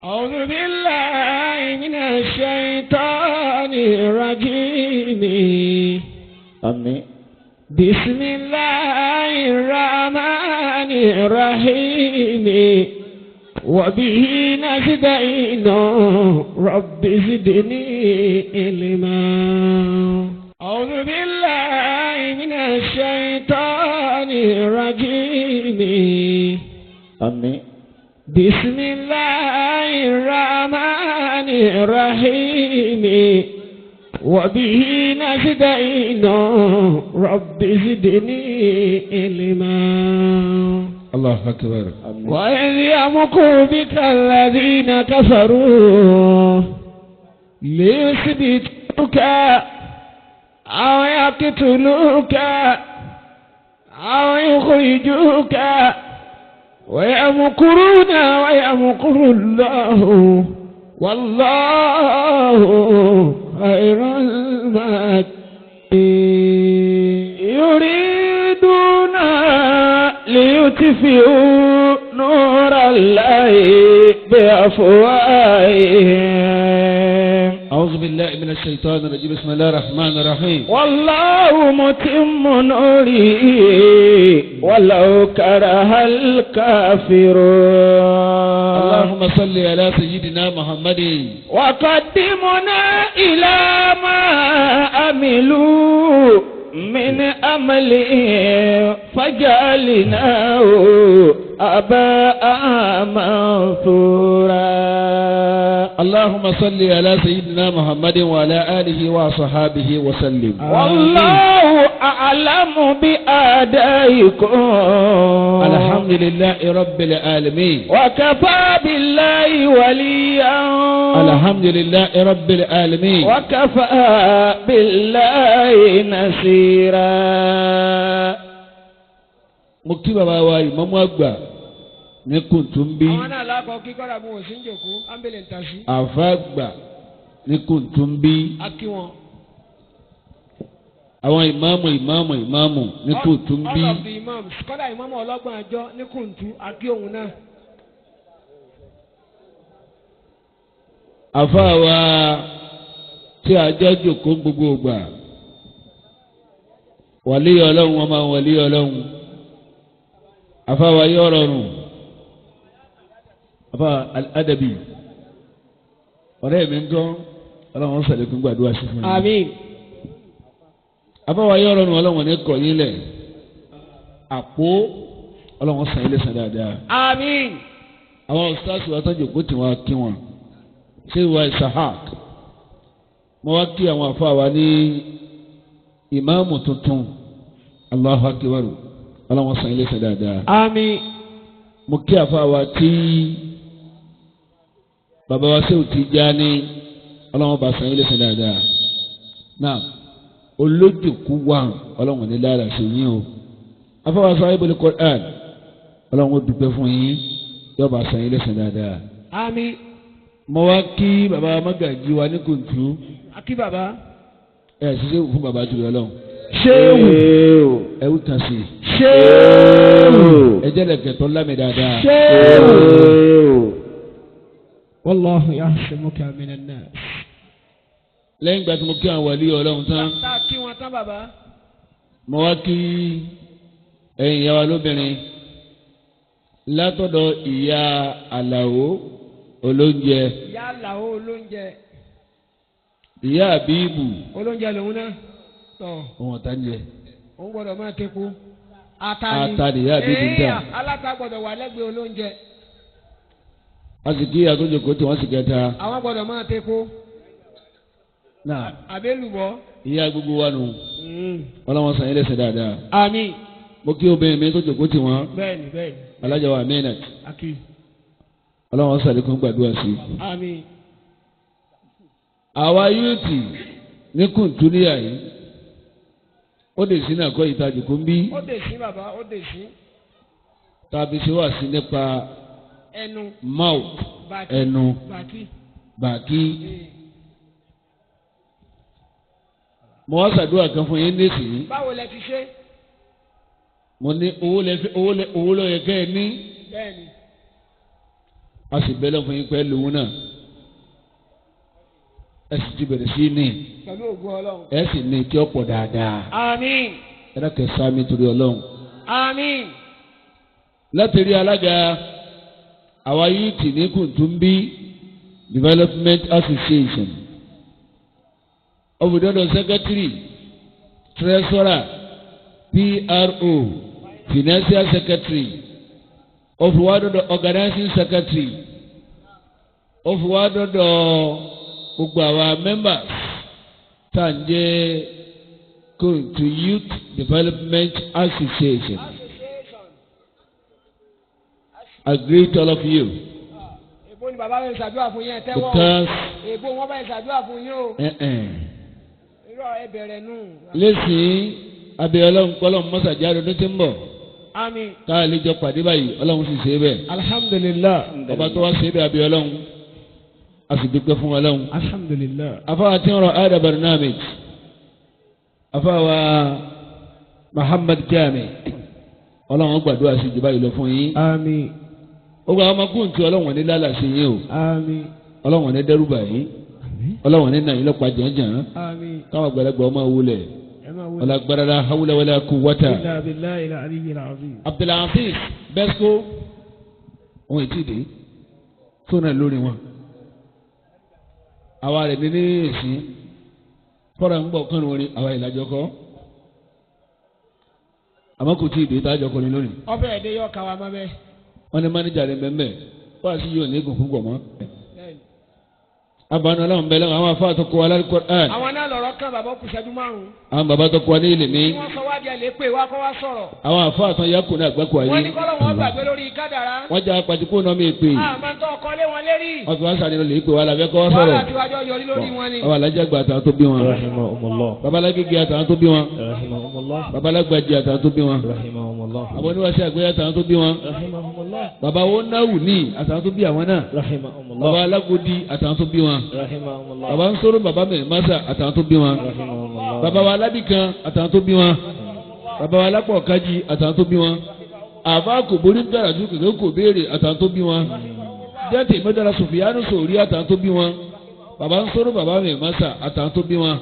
أعوذ بالله من الشيطان الرجيم. آمين. بسم الله الرحمن الرحيم. وبه نستعين رب زدني علما. أعوذ بالله من الشيطان الرجيم. آمين. بسم الله الرحمن الرحيم. وبه نستعين رب زدني علما. الله أكبر. وإذ يمكر بك الذين كفروا ليثبتوك أو يقتلوك أو يخرجوك ويمكرون ويمكر الله والله خير الماكرين. يريدون ليطفئوا نور الله بأفواههم. أعوذ بالله من الشيطان الرجيم. بسم الله الرحمن الرحيم. والله متم نوره ولو كره الكافرون. اللهم صل على سيدنا محمد. وقدمنا إلى ما عملوا من عمل فجعلناه هباء منثورا. اللهم صل على سيدنا محمد وعلى آله وصحابه وسلم. والله أعلم بأعدائكم. الحمد لله رب العالمين. وكفى بالله وليا. الحمد لله رب العالمين. وكفى بالله نصيرا. Mo kí bàbá wa ìmámù àgbà ní Kùntùnbí. Àwọn náà lákọ̀ọ́ kí kọ́ra mú òsín jòkó ámbẹ̀lẹ̀ ń ta sí. Àfa àgbà ní Kùntùnbí. A kí wọn. Àwọn ìmáàmù ìmáàmù ìmáàmù ní Kùntùnbí. All of the imams, kọ́dà ìmáàmù ọlọ́gbọ̀n àjọ ní Kùntù, a kí òun náà. Àfa wa tí àjọ jòkó gbogbo ìgbà. Wàlíì Ọlọ́run, wọn máa wàlíì Ọlọ́run. Àfa wa yóò rọrùn. Àfa Adabi ọ̀rẹ́ mi ń gán, Ọlọ́run sàlékún gbàdúrà sí fún mi. Àmín. Àfa wa yóò rọrùn, Ọlọ́run ní kọ̀ yín lẹ̀. Àpò Ọlọ́run sàn ilé sàn dáadáa. Àmín. Àwọn ọ̀sáàsì wa tán jòkó tí wọ́n kí wọn. Ṣé ìwà Isahak? Mo wá kí àwọn àfa wa ní ìmáàmù tuntun. Allahu akbar. Ọlọ́run sàn ilé sàn dáadáa. Àmín. Mo kí àfa wa tí bàbá wa sẹ́wù ti já ní, Ọlọ́run bá sàn ilé sàn dáadáa. Náà olójúkú wà, Ọlọ́run ní lára sí yín o. Àfa wa sahibul Qur'an, Ọlọ́run ó dúpẹ́ fún yín, yóò bá sàn ilé sàn dáadáa. Àmín. Mo wá kí bàbá Magaji wa ní Kùntù. A kí bàbá. Ẹ ṣiṣẹ́ fún bàbá jùlọ lọ́hùn. Ṣéwù. Ẹ wú kan sí. Ṣéwù. Ẹ jẹ́ lẹ̀kẹ̀ tó lámì dáadáa. Ṣéwù. Wallahu ya'simuka minan nas. Lẹ́yìn ìgbà tí mo kí àwọn wàlíì Ọlọ́run tán. Tá a kí wọn tán bàbá. Mo wá kí ẹ̀yin ìyá wa lóbìnrin látọ̀dọ̀ ìyá Àlàó olóúnjẹ. Ìyá Àlàó olóúnjẹ. Ìyá Àbíbù. Olóúnjẹ lòun náà. Tọ̀. Òun ọ̀tá ń jẹ. Òun gbọ́dọ̀ máa tepo. Ata ni. Ata ni ìyá Àbíbù ń tà. Èèyàn aláta gbọ́dọ̀ wà lẹ́gbẹ̀ẹ́ olóúnjẹ. A sì kí ìyá tó jòkó tí wọ́n sì kẹta. Àwọn gbọ́dọ̀ máa tepo. Náà. Àbélùbọ́. Ìyá gbogbo wa nù. Ọlọ́wọ́n sàn yín lẹ́sẹ̀ dáadáa. Àmín. Mo kí obìnrin mi tó jòkó tí wọ́n. Bẹ́ẹ̀ni bẹ́ẹ̀ni. Alájà wa Aminat. Akí. Ọlọ́wọ́n sàlékún gbàdúrà sí. Àmín. Àwa yúùtì ní Kùntù níyà yìí. Ó dè sí náà kọ́ ìta jòkó ń bí. Ó dè sí bàbá, ó dè sí. Tàbí ṣe wà sí nípa ẹnu. Mouth. Ẹnu. Bàkí. Bàkí. Mo wá ṣàdúrà kan fún yín nísìnyí. Báwo lẹ ti ṣe? Mo ní owó lẹ fi owó lọ yẹ kẹ́ ẹ ní. Bẹ́ẹ̀ni. A sì bẹ́lẹ̀ fún yín pẹ́ lòun náà. Ẹ sì ti bẹ̀rẹ̀ sí ní. Pẹ̀lú ògùn Ọlọ́run. Ẹ sì ní tí ó pọ̀ dáadáa. Àmín. Ẹ dákẹ́ sámi torí Ọlọ́run. Àmín. Láti rí alága àwa yìí tì ní Kùntùnbí Development Association. Ọ̀bùdọ́dọ̀ Secretary, Treasurer, PRO, Financial Secretary, ọ̀fùwádọ́dọ̀ Organizing Secretary, ọ̀fùwádọ́dọ̀ gbogbo àwa members tá à ń jẹ́ Kuntu Youth Development Association. I greet all of you. Èbó ni bàbá mi ṣàdúrà fún yín ẹ tẹ́wọ́. Because Èbó wọn bá yẹn ṣàdúrà fún yín o. Irọ́ ẹ bẹ̀rẹ̀ nù. Lẹ́sìn abẹ́ Ọlọ́run kọ́lọ́run mọ́sàájá ọdún tí ń bọ̀. Àmín. Ká lè jọ pàdé báyìí Ọlọ́run sì ṣe é bẹ́ẹ̀. Alhamdulillah. Ọba tó wá ṣe é bẹ́ẹ̀ abẹ́ Ọlọ́run. A sì dúpẹ́ fún Ọlọ́run. Alhamdulillah. Afáwa tí ń rọ Ada Barnamij. Afáwa Muhammad Jami. Ọlọ́run gbàdúrà sí jù báyìí lọ fún yín. Àmín. Ó gba ọmọ kúntù Ọlọ́run ní lálàsí yín o. Àmín. Ọlọ́run ní dẹ́rùbà yín. Ọlọ́run ní nàyín lọ́pàá jẹ̀ǹjẹ̀ǹ. Àmín. Káwọn àgbàlagbà ọmọ wulẹ̀. Ẹ máa wọlé. Ọlágbára hawla wala quwwata. Illa billahi al-aliyyil azim. Abdulhafiz Bẹ́síkó òun ètí dé tó náà lórí wọn. Àwa rẹ̀ ní ní ìsín fọ́nrán ń bọ̀ kánú orin àwa ìlàjọ kọ́. Àmọ́ kò tí ì dé tájọ kọrin lónìí. Ọbẹ̀ ẹ̀dẹ́ yọ káwa mọ́ bẹ́ẹ̀. Wọ́n ní mánéjà rẹ̀ mẹ́mẹ́ wọ́n á sì yóò ní eégún púpọ̀ mọ́. Abanu Ọlọ́run bẹ̀rẹ̀ àwọn afá tó kọ́ wa lálùkọ́rán. Àwọn náà lọ̀rọ̀ kan bàbá kù ṣẹ́jú márùn-ún. Àwọn bàbá tó kọ́ wa ní ilé mi. Wọ́n sọ wá di ẹ̀ lè pè wá kọ́ wá sọ̀rọ̀. Àwọn afá tó yá kùnà àgbákò ayé. Wọ́n ní kọ́lọ́ wọn gbàgbé lórí kádàrá. Wọ́n já pàtíkù náà mi pè. Àmọ́ tó ọkọ lé wọn lérí. Wọ́n fi wá sàní lọ lè pè wá làbẹ́ kọ́ wá sọ̀rọ̀. Wàhálà tí wájú yọrí lórí wọn ni. Àwọn alájà gba àtàwọn tó bí wọn. Rahimahumullah. Babalágége àtàwọn tó bí wọn. Rahimahumullah. Babalágbàjì àtàwọn tó bí wọn. Rahimahumullah. Àwọn oníwàṣẹ àgbẹ̀yẹ àtàwọn tó bí wọn. Rahimahumullah. Bàbá wo náwù ní àtàwọn tó bí àwọn náà. Rahimahumullah. Bàbá alágòdì àtàwọn tó bí wọn. Rahimahumullah. Bàbá nsọ́rọ̀ bàbá mẹ́rin masa àtàwọn tó bí wọn. Rahimahumullah. Bàbá wa alábìkan àtàwọn tó bí wọn. Bàbá wa alápọ̀kájì àtàwọn tó bí wọn. Àbá kò borí gbàràdú kòkó kò béèrè àtàwọn tó bí wọn. Jẹ́tì mẹ́tàlá Sòfìyánù sòrí àtàwọn tó bí wọn. Bàbá nsọ́rọ̀ bàbá mẹ́rin masa àtàwọn tó bí wọn.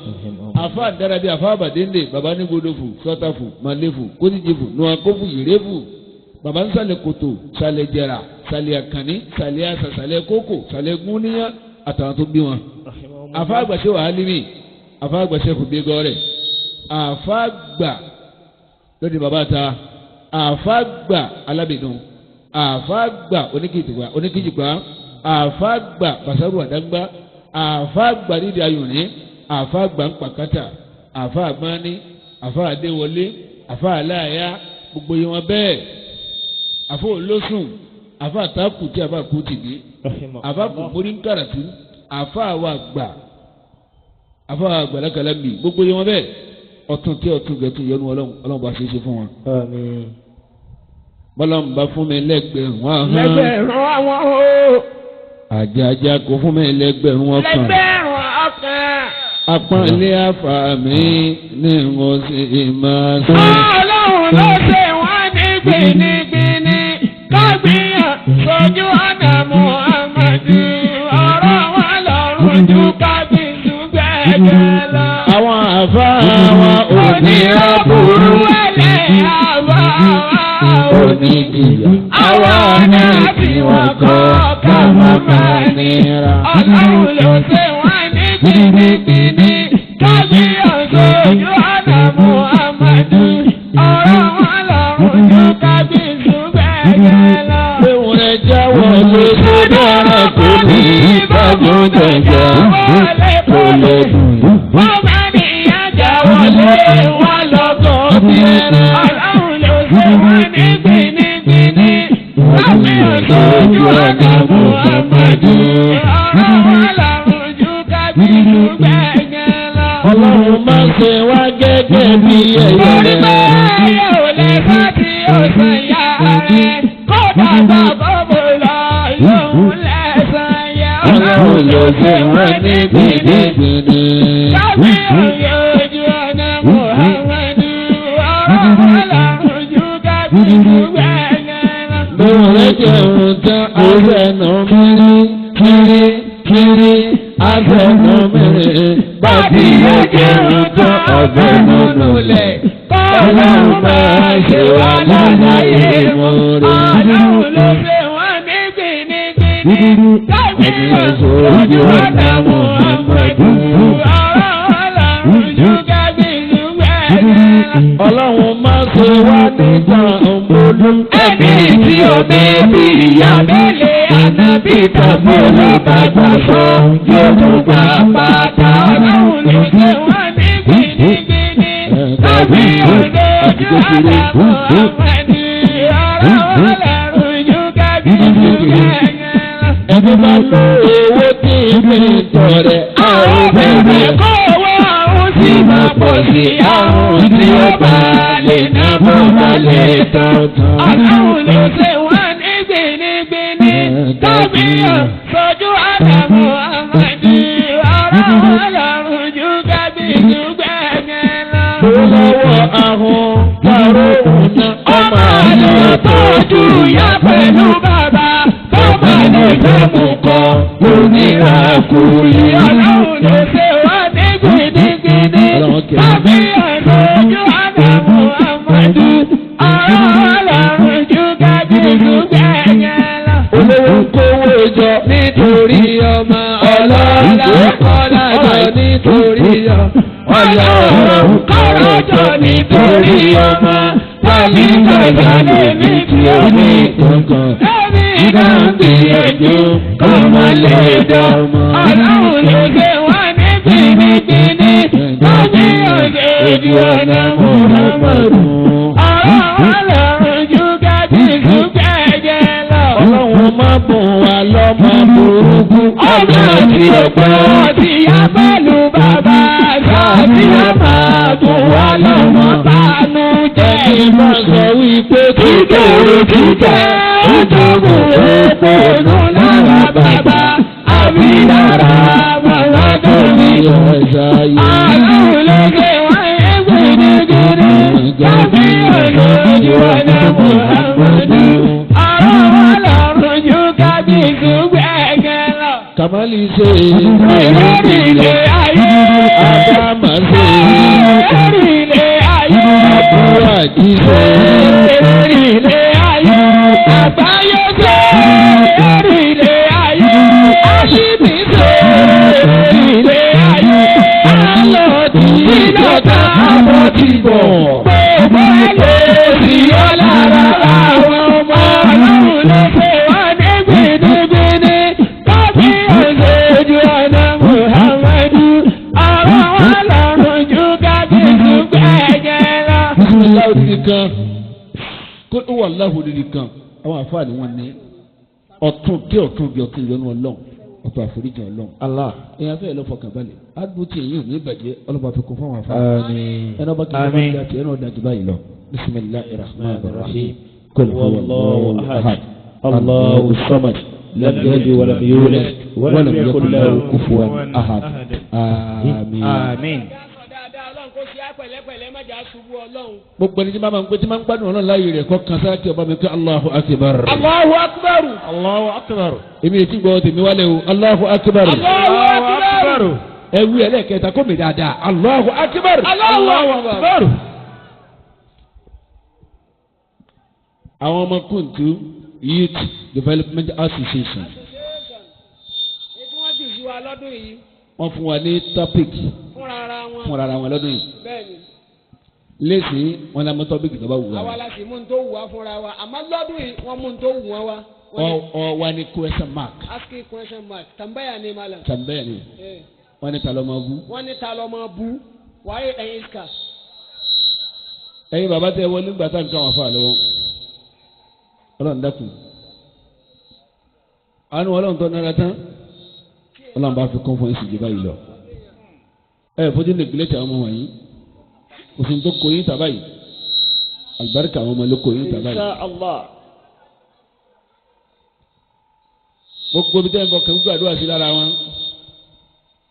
Àfa dára bí àfa àbàdéńdè bàbá ní godofu sọtafu malefu kódìjìfu nuwakofu yìrèfu. Bàbá nsàlẹ̀ kòtò sàlẹ̀ jẹrà sàlẹ̀ àkànní sàlẹ̀ àsà sàlẹ̀ kókò sàlẹ̀ gúnníyà àtàwọn tó bí wọn. Àfa àgbàṣe wàhálì mi àfa àgbàṣe kò bí gọrẹ àfa àgbà lóde bàbá ta àfa àgbà alábìdùn àfa àgbà oníkìjìpá àfa àgbà basaru àdágbá àfa àgbà nídìí ayòní àfa àgbà ńpàkátà àfa àgbáni àfa àdéwọlé àfa àláyà gbogbo yìí wọn bẹ́ẹ̀ àfa olósùn àfa àtàkù tí àfa kú tì ní àfa kò mórí nkàràtú àfa àwọn àgbà àfa àgbà lákàlà mi gbogbo yìí wọn bẹ́ẹ̀ ọtún tí ọtún gẹ̀tún yọnu Ọlọ́run Ọlọ́run bá ṣe é ṣe fún wọn. Àmín. Bọ́lá ń bá fún mi lẹ́gbẹ̀rún ahọ́n. Lẹ́gbẹ̀rún àwọn o. Àjàjà kò fún mi lẹ́gbẹ̀rún ọkàn. Lẹ́gbẹ̀rún ọkàn. Apọ́nlé àfà mi ní mo sì máa ṣe. Ọlọ́run ló ṣe wọ́n ní gbinigbini. Kágbìyàn sójú ọ̀nà Muhammadu. Ọ̀rọ̀ wọn lọ́rùn ju kábíyèsí gbẹ̀gẹ̀ lọ. Àwọn àfà wa ò ní Onírọ̀bùrú ẹlẹ́ àbá wa ò ní. onídìyà. Àwa náà tí wọ́n kọ́ ká má máa nira. Ọlọ́run ló ṣe wọ́n ní gbinigbini. Kábíyàn sójú ọ̀nà Muhammadu. Ọ̀rọ̀ wọn lọ́rùn ju kábíyèsí gbẹ̀gẹ̀ lọ. Pé wọ́n rẹ̀ jáwọ́ ló ṣe dára kò ní ìbágun jẹjẹ kò lè dùn. Wọ́n bá níyàn jáwọ́ lé wọn lọ́gọ́ bí ẹran. Ọlọ́run ló ṣe wọ́n ní gbinigbini. Kábíyàn sójú ọ̀nà Muhammadu. Ọ̀rọ̀ wọn lọ́rùn ju kábíyèsí gbẹ̀gẹ̀ lọ. Ọlọ́run máa ṣe wá gẹ́gẹ́ bí ẹyẹ. Torí pé ẹyẹ ò lè sá tí ó sàn yá rẹ̀. Kódà bàbá mo lọ lóhùn lẹ́sàn yẹ. Ọlọ́run ló ṣe wọ́n ní gbinigbini. Kábíyàn yóò ọ̀nà Muhammadu. Ọ̀rọ̀ wọn lọ́rùn ju kábíyèsí gbẹ̀gẹ̀ lọ. Bí wọ́n rẹ̀ jẹun tán, àwẹ̀ nà mí. Kiri kiri afẹnumere bàbí ẹjẹun tán ọbẹ̀ nínú lẹ̀. Ọlọ́run máa ṣe wá lálàyé mọ́ rẹ̀. Ọlọ́run ló ṣe wọ́n ní gbìnìgbìnì. Kábí ojú ọ̀nà Muhammadu. Ọ̀rọ̀ ọlọ́run ju kábí ju gbẹ̀gẹ̀. Ọlọ́run máa ṣe wá nígbà ọmọdún. Ẹni tí ó bẹ́bí ìyá bẹ́lẹ̀ ànábì tàbí olùbàgbà sọ yóò tún gbà pátá. Ọlọ́run ló ṣe wọ́n ní gbìnìgbìnì. Kábí ojú ọ̀nà Muhammadu. Ọ̀rọ̀ ọlọ́run ju kábí ju gbẹ̀gẹ̀. Ẹni bá lọ owó tí ìlú tọrẹ Àwọn bẹ̀rẹ̀ kó owó àwọn sì máa pọ̀ sí àwọn tí ó bá lè ná bó bá lè tán. Ọlọ́run ló ṣe wọ́n ní gbìnìgbìnì. Kábíyàn sojú àdàmú àmàdí. Ọ̀rọ̀ ọlọ́run ju kábíyù gbẹ̀gẹ̀ lọ. lọ́wọ́ ahun káró òun Ọmọ ló tọ́jú ìyá pẹ̀lú bàbá. Bàbá lè fẹ́ mú kọ́ lónìí àkúlé. Ọlọ́run ló ṣe wá ní gbìnìgbìnì. Tàbí àlójú àdàmú àmàdù. Ọ̀rọ̀ ọlọ́run ju kábíyù gbẹ̀yẹ̀ lọ. Olówó kówó jọ Nítorí ọmọ ọlọ́lá kọ́lájọ nítorí ọmọ. Ọlọ́run kọ́lájọ nítorí ọmọ. Tàbí kọjá lèmi tí ó ní. kankan. Ẹ̀mí náà gbìyànjú kọ́mọ lè dánmọ́. Ọlọ́run ló ṣe wá ní gbìngbìngbìnì. Tàbí ọ̀gẹ̀ ojú ọ̀nà Muhammadu. Ọ̀rọ̀ ọlọ́run ju kábíyèsí gbẹ̀jẹ̀ lọ. Ọlọ́run má bùn wá lọ́mọ burúkú. Ọmọ tí ó pọ̀ tí a pẹ̀lú bàbá àti a máa bùn wá lọ́mọ bánú jẹ́. Ẹni bá sọ wípé Kíkèrè kíkẹ́ ìjọba ètò lára bàbá àbí lára màmá tó ní. Àlọ́ ló ṣe wáyé gbìdìgbìdì tàbí ọ̀nà ojú ọ̀nà Mùhàmmadu. Ọ̀rọ̀ ọlọ́run ju kábíyèsí gbẹ̀gẹ̀ lọ. Kàmálì ṣe Ìrírí ilé ayé. Ádámà ṣe Ìrírí ilé ayé. Àbúrò àjíṣe Ìrírí ilé ayé. Àbáyé ṣe. Ìrírí ilé ayé. Aṣíbi ṣe. Ìrírí ilé ayé. Alọ́ tí lọ́tà àbọ̀ ti bọ̀. Gbogbo ẹ̀ lè sí ọ̀lára àwọn ọmọ ọlọ́run ló ṣe wá ní gbìnìgbìnì. Kábíyèsí ojú ọ̀nà Muhammadu. Ọ̀rọ̀ wọn lọ́rùn ju kábíyèsí gbẹ̀gẹ̀ lọ. Bisimilahi odidi kan kó ó wà láhùn odidi kan àwọn àfáà ni wọ́n ní ọ̀tún kí ọ̀tún bí ọ̀tún ìyọnu ọlọ́run ọ̀tún àforíjì ọlọ́run. Allah. Èèyàn fẹ́ lọ fọkàn balẹ̀ adùn tí èyí ò ní bàjẹ́ ọlọ́ba fi kún fún àwọn àfáà. Àmín. Ẹnà bá kí ló bá ń da tiẹ̀ náà dájú báyìí lọ. Bisimilahi rahman rahim. Qul huwallahu ahad. Allahu samad. Lam yalid wa lam yulad wa lam yakun lahu kufuwan ahad. Àmín. Àmín. Gbogbo ẹni tí máa ń gbé tí máa ń gbádùn ọlọ́run láàyè rẹ̀ kọ́ kan sáà kí ọba mi kí Allahu akbar. Allahu akbar. Allahu akbar. Èmi ètí gbọ́ tèmi wálé o Allahu akbar. Allahu akbar. Ẹ wí ẹlẹ́kẹta kó mi dáadáa Allahu akbar. Allahu akbar. Àwọn ọmọ Kuntu Youth Development Association Ètò wọn jù sí wa lọ́dún yìí wọ́n fún wa ní topic fúnra ara wọn. fúnra ara wọn lọ́dún yìí. Bẹ́ẹ̀ni, Lẹ́sìn wọn la mọ topic tó bá wù àwa wá. la sì mú un tó wù wá fúnra wa. Àmọ́ lọ́dún yìí wọ́n mú un tó wù wọ́n wá. Wọ́n ní Ọ wa ní question mark asking question mark. Tambaya ni malam. tàbí ni Eh. wọ́n ní ta ló máa bú. Wọ́n ní ta lọ́mọ bú. Wáyé ẹ̀yin iska. Ẹ̀yin bàbá tẹ wọlé nígbà tá nǹkan wà fún àlọ́ Ọlọ́run dákun. Àánú Ọlọ́run tó nára tán. Ọlọ́run bá fi kún fún ìsìnkú báyìí lọ. Ẹ fojú neglect àwọn ọmọ wọ̀nyí. Kò sí ní tó kó yín tàbá yìí. Àlùbáríkà àwọn ọmọ ló kó yín tàbá yìí. Allah. Gbogbo bí tẹ́ ń bọ̀ kẹ́kọ̀ọ́ àdúrà sí lára wọn.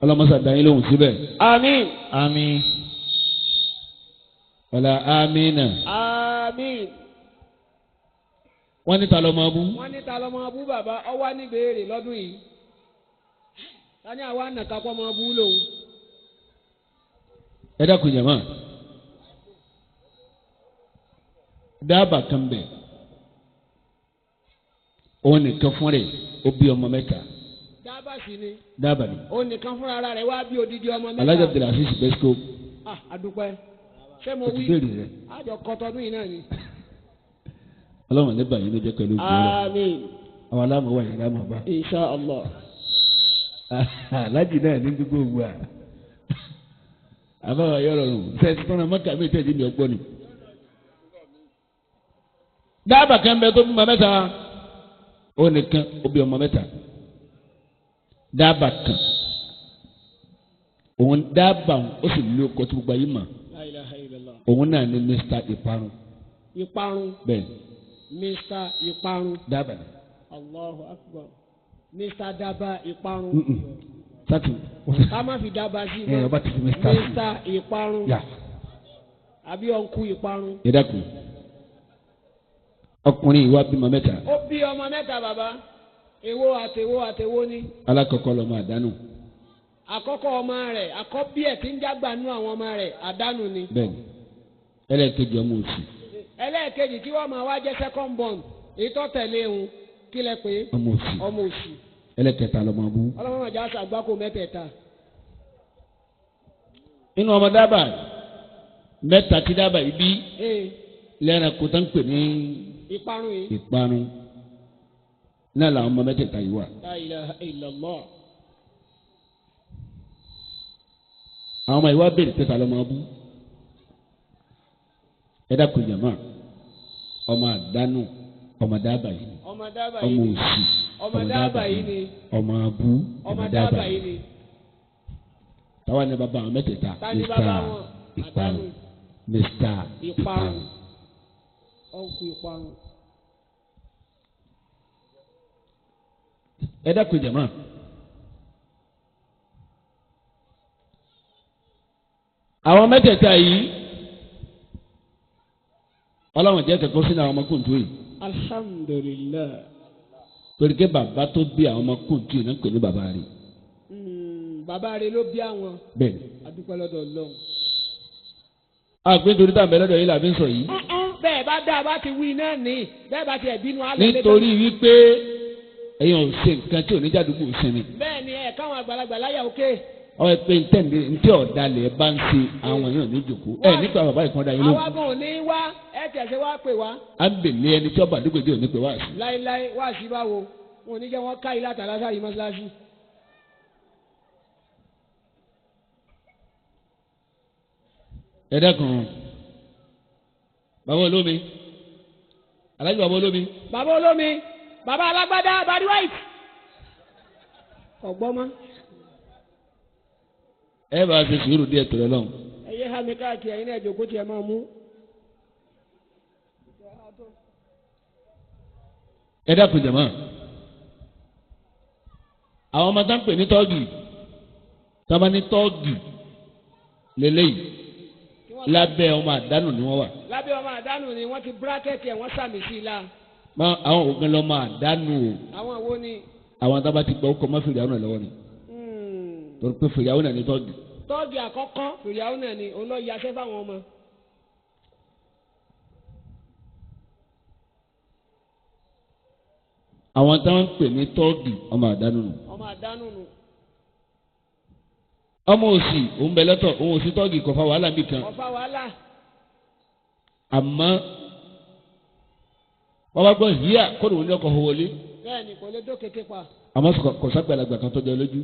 Ọlọ́mọṣà dá yín lóhùn síbẹ̀. Àmín. Àmín. Wàlá amínà. Àmín. Wọ́n ní ta ló máa bú. Wọ́n ní ta lọ́mọ bú bàbá ọwá ní béèrè lọ́dún yìí. Tani àwa nàka kọ́ ọmọ bú lòun. Ẹ dákun jàmá. Dábàá kan bẹ̀. Òun nìkan fún rẹ̀ ó bí ọmọ mẹ́ta. Dábàá sì ni. Dábàá ni. Òun nìkan fúnra ara rẹ̀ wá bí odidi ọmọ mẹ́ta. Alhaji Abdulaziz Besco. Ah, adúpẹ́. Ṣé mo O ti wí? béèrè rẹ̀. Àjọ kọtọdún yìí náà ni. Ọlọ́run ní bàyìí ló jẹ́ pẹ̀lú ìgbéra. Àmín. Àwọn aláàmọ̀ wà yàrá mọ̀ bá. Insha Allah. Alájì náà ní gbogbo òwú à. Àbáwá yọ̀rọ̀ rùn. Sẹ́ẹ̀tì tọ́nà mọ́kà mi tẹ̀lé mi ọgbọ́n ni. Dábàá kan bẹ tó bímọ mẹ́ta. Ó nìkan ó bí ọmọ mẹ́ta. Dábàá kan. Òun dábàá ó sì lé ọkọ̀ tó gbogbo ayé mọ̀. La ilaha illallah. Òun náà ní Mr. Ìparun. Ìparun. Bẹ́ẹ̀ni, Mr. Ìparun. dábàá ni. Allahu akbar. Mr. Daba Ìparun. Mm-mm. Sátì. Ká má fi dábàá sí Ẹ ọba ti fi Mr. sí. Mr. Ìparun. Yà. Àbí ọ̀nkú Ìparun. Ẹ dákun. Ọkùnrin yìí wá bímọ mẹ́ta. Ó bí ọmọ mẹ́ta bàbá. Èwo àtèwo àtèwo ni. Alákọ̀ọ́kọ́ lọ́mọ àdánù. Àkọ́kọ́ ọmọ rẹ̀ àkọ́bí ẹ̀ tí ń jágbà nú àwọn ọmọ rẹ̀ àdánù ni. Bẹ́ẹ̀ni. Ẹlẹ́ẹ̀kejì ọmọ òsì. Ẹlẹ́ẹ̀kejì tí wọ́n máa wá jẹ́ second born èyí tó tẹ̀lé òun kí lẹ pé Ọmọ òsì. ọmọ òsì. Ẹlẹ́ẹ̀kẹta lọ́mọ abú. Ọlọ́mọ màjá sàgbákò mẹ́tẹ̀ẹ̀ta. Inú ọmọ dábàá mẹ́ta tí dábàá yìí bí Ee lẹ́ranko tó ń pè ní ìparun yìí. ìparun. Náà làwọn ọmọ mẹ́tẹ̀ẹ̀ta yìí wà. La ilaha illallah. Àwọn ọmọ yìí wá béèrè pé ta lọ́mọ abú. Ẹ dákun jàmá. Ọmọ àdánù ọmọ dábàá yìí ni. Ọmọ dábàá Ọmọ yìí ni. òsì. Ọmọ dábàá yìí ni. Ọmọ abú. Ọmọ dábàá yìí ni. Táwa ni bàbá àwọn mẹ́tẹ̀ẹ̀ta. Ta ni bàbá wọn? Ìparun. Àdánù. Mr. Ìparun. Ọ̀nkú ìparun. Ẹ dákun jàmá. Àwọn mẹ́tẹ̀ẹ̀ta yìí Ọlọ́run jẹ́ kẹ́kọ̀ọ́ sínú àwọn ọmọ kùntù yìí. Alhamdulillah. Torí pé bàbá tó bí àwọn ọmọ kùntù yìí náà ń pè ní bàbá rẹ̀. Bàbá rẹ̀ ló bí àwọn. Bẹ́ẹ̀ni. Adúpẹ́ lọ́dọ̀ Ọlọ́run. Àgbẹ̀ nítorí tá à ń bẹ lọ́dọ̀ yìí là fi ń sọ yìí. Bẹ́ẹ̀ bá dáa bá ti wí náà ní bẹ́ẹ̀ bá ti ẹ̀bínú alẹ́ lé Nítorí wípé ẹ̀yin ò ṣe nǹkan tí oníjàdùgbò ń sinmi. Bẹ́ẹ̀ ni ẹ̀ káwọn àgbàlagbà láyà òkè. Ọ ẹ pé ntẹ́ ọ̀dàlẹ̀ bá ń ṣe àwọn èèyàn ní ìjòkó. Ẹ nípa bàbá ìkànnì ayé lóhùn. Àwa gan ò ní wá ẹ tẹ̀sẹ̀ wá pè wá À ń bèlè ẹni tí ọba àdúgbò jẹ́ òní pé wá sí. láéláé wá sí báwo wọn ò ní jẹ́ wọ́n ká ilé àtàlásà yìí mọ́ṣáláṣí. Ẹ dákun bàbá olómi alájọ bàbá olómi Bàbá olómi bàbá alágbádá bàbá white. Ọ̀gbọ́n mọ́ ẹ bá ṣe sùúrù díẹ̀ tó lọ́hùn. ẹ yé hami káàkiri ẹ̀yin náà jòkó tiẹ̀ máa mú. Ẹ dákun jàmá àwọn ọmọ tá ń pè ní tọ́ọ̀gì tá bá ní tọ́ọ̀gì lélẹ́yìí lábẹ́ ọmọ àdánù ni wọ́n wà. Lábẹ́ ọmọ àdánù ni wọ́n ti bírákẹ́tì ẹ̀ wọ́n sàmì sí i la. Má àwọn ògùn lọ́mọ àdánù o Àwọn wo ni? àwọn tá bá ti gbọ́ ọkọ̀ má fèrè àwọn lọ́wọ́ ni torí pé fèrè àwọn náà ní tọ́ọ̀gì. Tọ́ọ̀gì àkọ́kọ́ fìyàwó náà ni òun lọ yaṣẹ́ fáwọn ọmọ. Àwọn tá ń pè ní tọ́ọ̀gì ọmọ àdánù nù. Ọmọ àdánù nù. Ọmọ òsì òun bẹ lọ́tọ̀ òun òsì tọ́ọ̀gì kò fa wàhálà bí kan Ọ̀fà wàhálà. àmọ́ wọ́n bá gbọ́ híà kó lóun ní ọkọ̀ wọlé Bẹ́ẹ̀ ni kò lè dókété pa. àmọ́ kò sàgbàlagbà kan tó jẹ lójú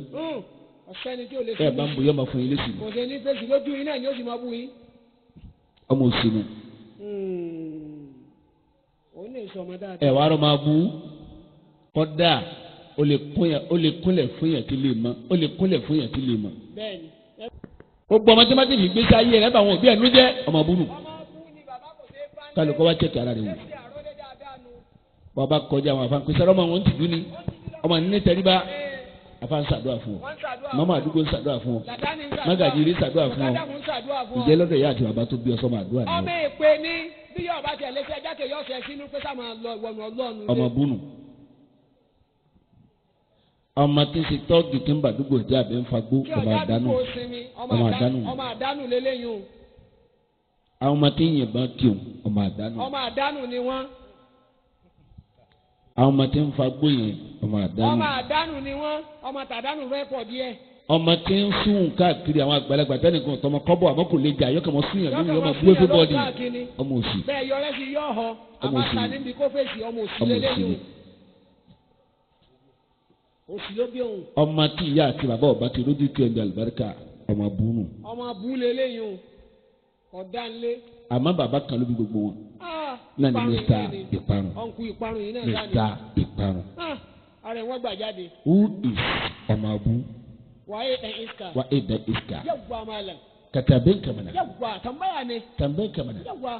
Ọ̀sẹ́ni tí ò lè ẹ bá ń bu yọmọ fún yín lẹ́sìn Kò sí ní fèsì lójú yín náà ni ó sì máa bú yín. ọmọ òsì nù Òun lè sọ ọmọ dáadáa. ẹ wàá rọ máa bu kọ́dà ó lè kúnlẹ̀ fún yàn tí lè mọ ó lè kúnlẹ̀ fún yàn tí lè mọ. Bẹ́ẹ̀ ni. Gbogbo ọmọ tí wọ́n ti fi gbèsè ayé rẹ̀ bá àwọn òbí ẹ̀ nú jẹ́ ọmọ búrú Ọmọ bú ni bàbá kò ṣe é bá ń lé. kálukọ́ wá chẹ́kì ara rẹ̀ wò Ṣé àrólé dáadáa nu? bàbá kọjá àwọn àfa pèsè ọmọ wọn ti dún ni ọmọ ní tẹríba àfa ń ṣàdúrà fún ọ Wọ́n ń ṣàdúrà mọ́mọ́ fún ọ. àdúgbò ń ṣàdúrà fún ọ Làdáni ń ṣàdúrà. mágàjì rí ṣàdúrà fún ọ Làdáni ń ṣàdúrà fún ọ. ìjẹ́ lọ́dọ̀ ìyá àti bàbá tó bí ọ sọmọ àdúrà ni Ọmọ èpè ni bí yóò bá tẹ̀lé sí ẹja kejì ọ̀sẹ̀ sínú pé sáà máa lọ ìwọ̀nù ọlọ́ọ̀nù. ọ ọmọ búnú. Ọmọ tí ń ṣe tọ́ọ̀gì tí ń bàdúgbò jẹ́ àbí ń fagbó ọmọ àdánù. Ọmọ àdánù. Ọmọ àdánù lélẹ́yìn o. Àwọn ọmọ tí ń yìnbọn kí o ọmọ àdánù. Ọmọ àdánù ni wọ́n. Àwọn ọmọ tí ń fagbó yẹn ọmọ àdánù. Ọmọ àdánù ni wọ́n. Ọmọ tàdánù fẹ́ pọ̀ díẹ̀. Ọmọ tí ń sún káàkiri àwọn àgbàlagbà tẹnìkan tọmọ kọ́bọ̀ àmọ́ kò lè jà yọkàn mọ́ sún yàn lórí ọmọ bú everybody ọmọ òsì. Bẹ́ẹ̀ yọrẹ sí yọ họ Ọmọ òsì. Àmàtà níbi kó fèsì ọmọ òsì lélẹ́yìn o. Òsì ló bí òun. Ọmọ tí ìyá àti bàbá ọba ti rójú kí ẹni àlùbáríkà ọmọ búnú. Ọmọ bú lélẹ́yìn o. Ọ̀dánlé. Àmọ́ bàbá kan ló bí gbogbo wọn. Náà ni Mr. Ìparun. Ọ̀nkú Ìparun yìí náà jáde. Mr. Ìparun. Ara ẹ̀ wọ́n gbà jáde. Who is ọmọ abú? Waye dan iska? Waye dan iska? Yawwa malam. Ka tambaye ka mana. Yawwa tambaya ne. Tambaye ka mana. Yawwa.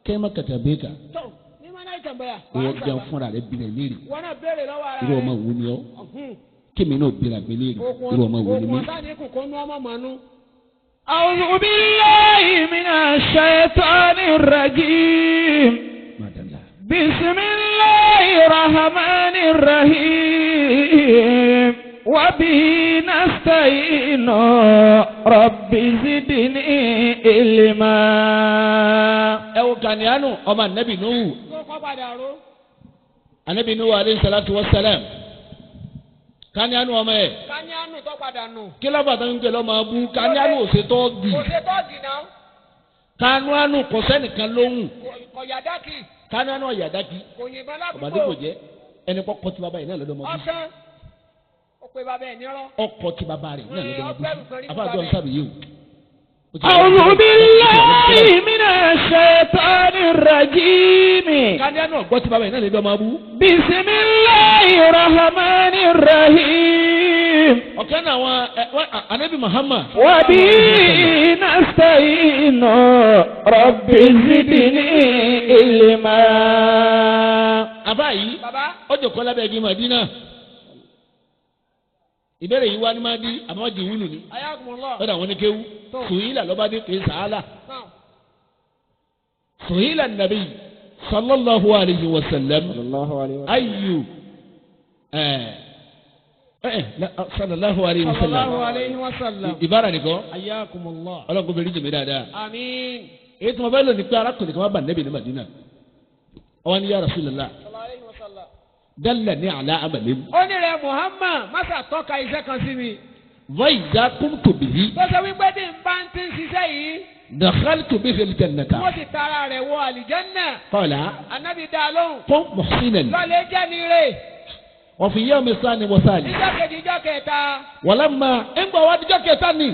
Kai ma ka tambaye ka. To ni ma na yi tambaya. Ìwọ gan fúnra rẹ bi rẹ léèrè. Wọ́n náà béèrè lọ́wọ́ ara rẹ. Irú ọmọ wo ni ọ́? Kémi náà bira mi léèrè. Irú ọmọ wo ni mí? Òkun ọ̀sán ni kòkó nú ọmọ mànú. A'udhu billahi minash shaitanir rajim. Madalla. Bismillahir rahmanir rahim. وبه نستعين رب زدني علما. Ẹ wo Kàníánù ọmọ Ànábì Nuhu. Ànábì Nuhu alayhi salatu wa salam. Kàníánù ọmọ ẹ̀. Kàníánù tó padà nù. Kí ló bàtà ń gbé lọ́mọ abú? Kàníánù ò ṣe tọ́ọ̀gì. Kò ṣe tọ́ọ̀gì náà. Kàníánù kò sẹ́nìkan lóhùn. Kò yàdákì. Kàníánù ọ̀yàdákì. Kò yìnbọn ládùúgbò. Ọ̀bàdì kò jẹ́ ẹni kọ́ kọ́ tí bàbá yìí náà lọ́dọ̀ mọ́ bí. Ọ̀sán pe bàbá ẹ̀ nírọ́. Ọkọ ti bàbá rẹ̀ náà lọ́dọ̀ ọdún. Àbájọ ń sábì yìí o. A'udhu billahi minash shaitanir rajim. Kàníánù ọ̀gbọ́ ti bàbá yìí náà lọ́dọ̀ ọmọ abú. Bismillahir rahmanir rahim. Ọ̀kan náà àwọn Ànábì Muhammad. Wa bihi nasta'inu rabbi zidni ilma. Àbá yìí, ó jòkó lábẹ́ igi Màdínà. Ìbéèrè yìí wá ní máa di àmọ́ di wúlù ni. Lọ́dọ̀ àwọn oníkéwú. Sùhílà lọ́ba dé kì í sàálà. Sùhílà nàbí sallallahu alayhi wa sallam ayu sallallahu alayhi wa sallam. Ìbára nìkan. Ọlọ́run kò bẹ̀rẹ̀ jẹ̀mí dáadáa. Èyí tí mo bá lò ní pé arákùnrin kan wá bá nẹ́bì ní Madina. Ọwọ́ ni ya Rasulullah. Dallani ala amalin. Ó ní rẹ̀ Muhammad masa tọ́ka iṣẹ́ kan sí mi. Wa idha qumtu bihi. Tó sọ wípé bí n bá ń ti ń ṣiṣẹ́ yìí. Dakhaltu bihi al-jannata. Mo sì tara rẹ̀ wọ àlìjẹ́nnà. Qala. Ànábì dá a lóhùn. Qum muhsinan. Lọ́lẹ̀ jẹ́ ni rè. Wa fi yawmi thani wa thalith. Ìjọ́ kejì ìjọ́ kẹta. Walamma ńgbà wá díjọ́ kẹta ni.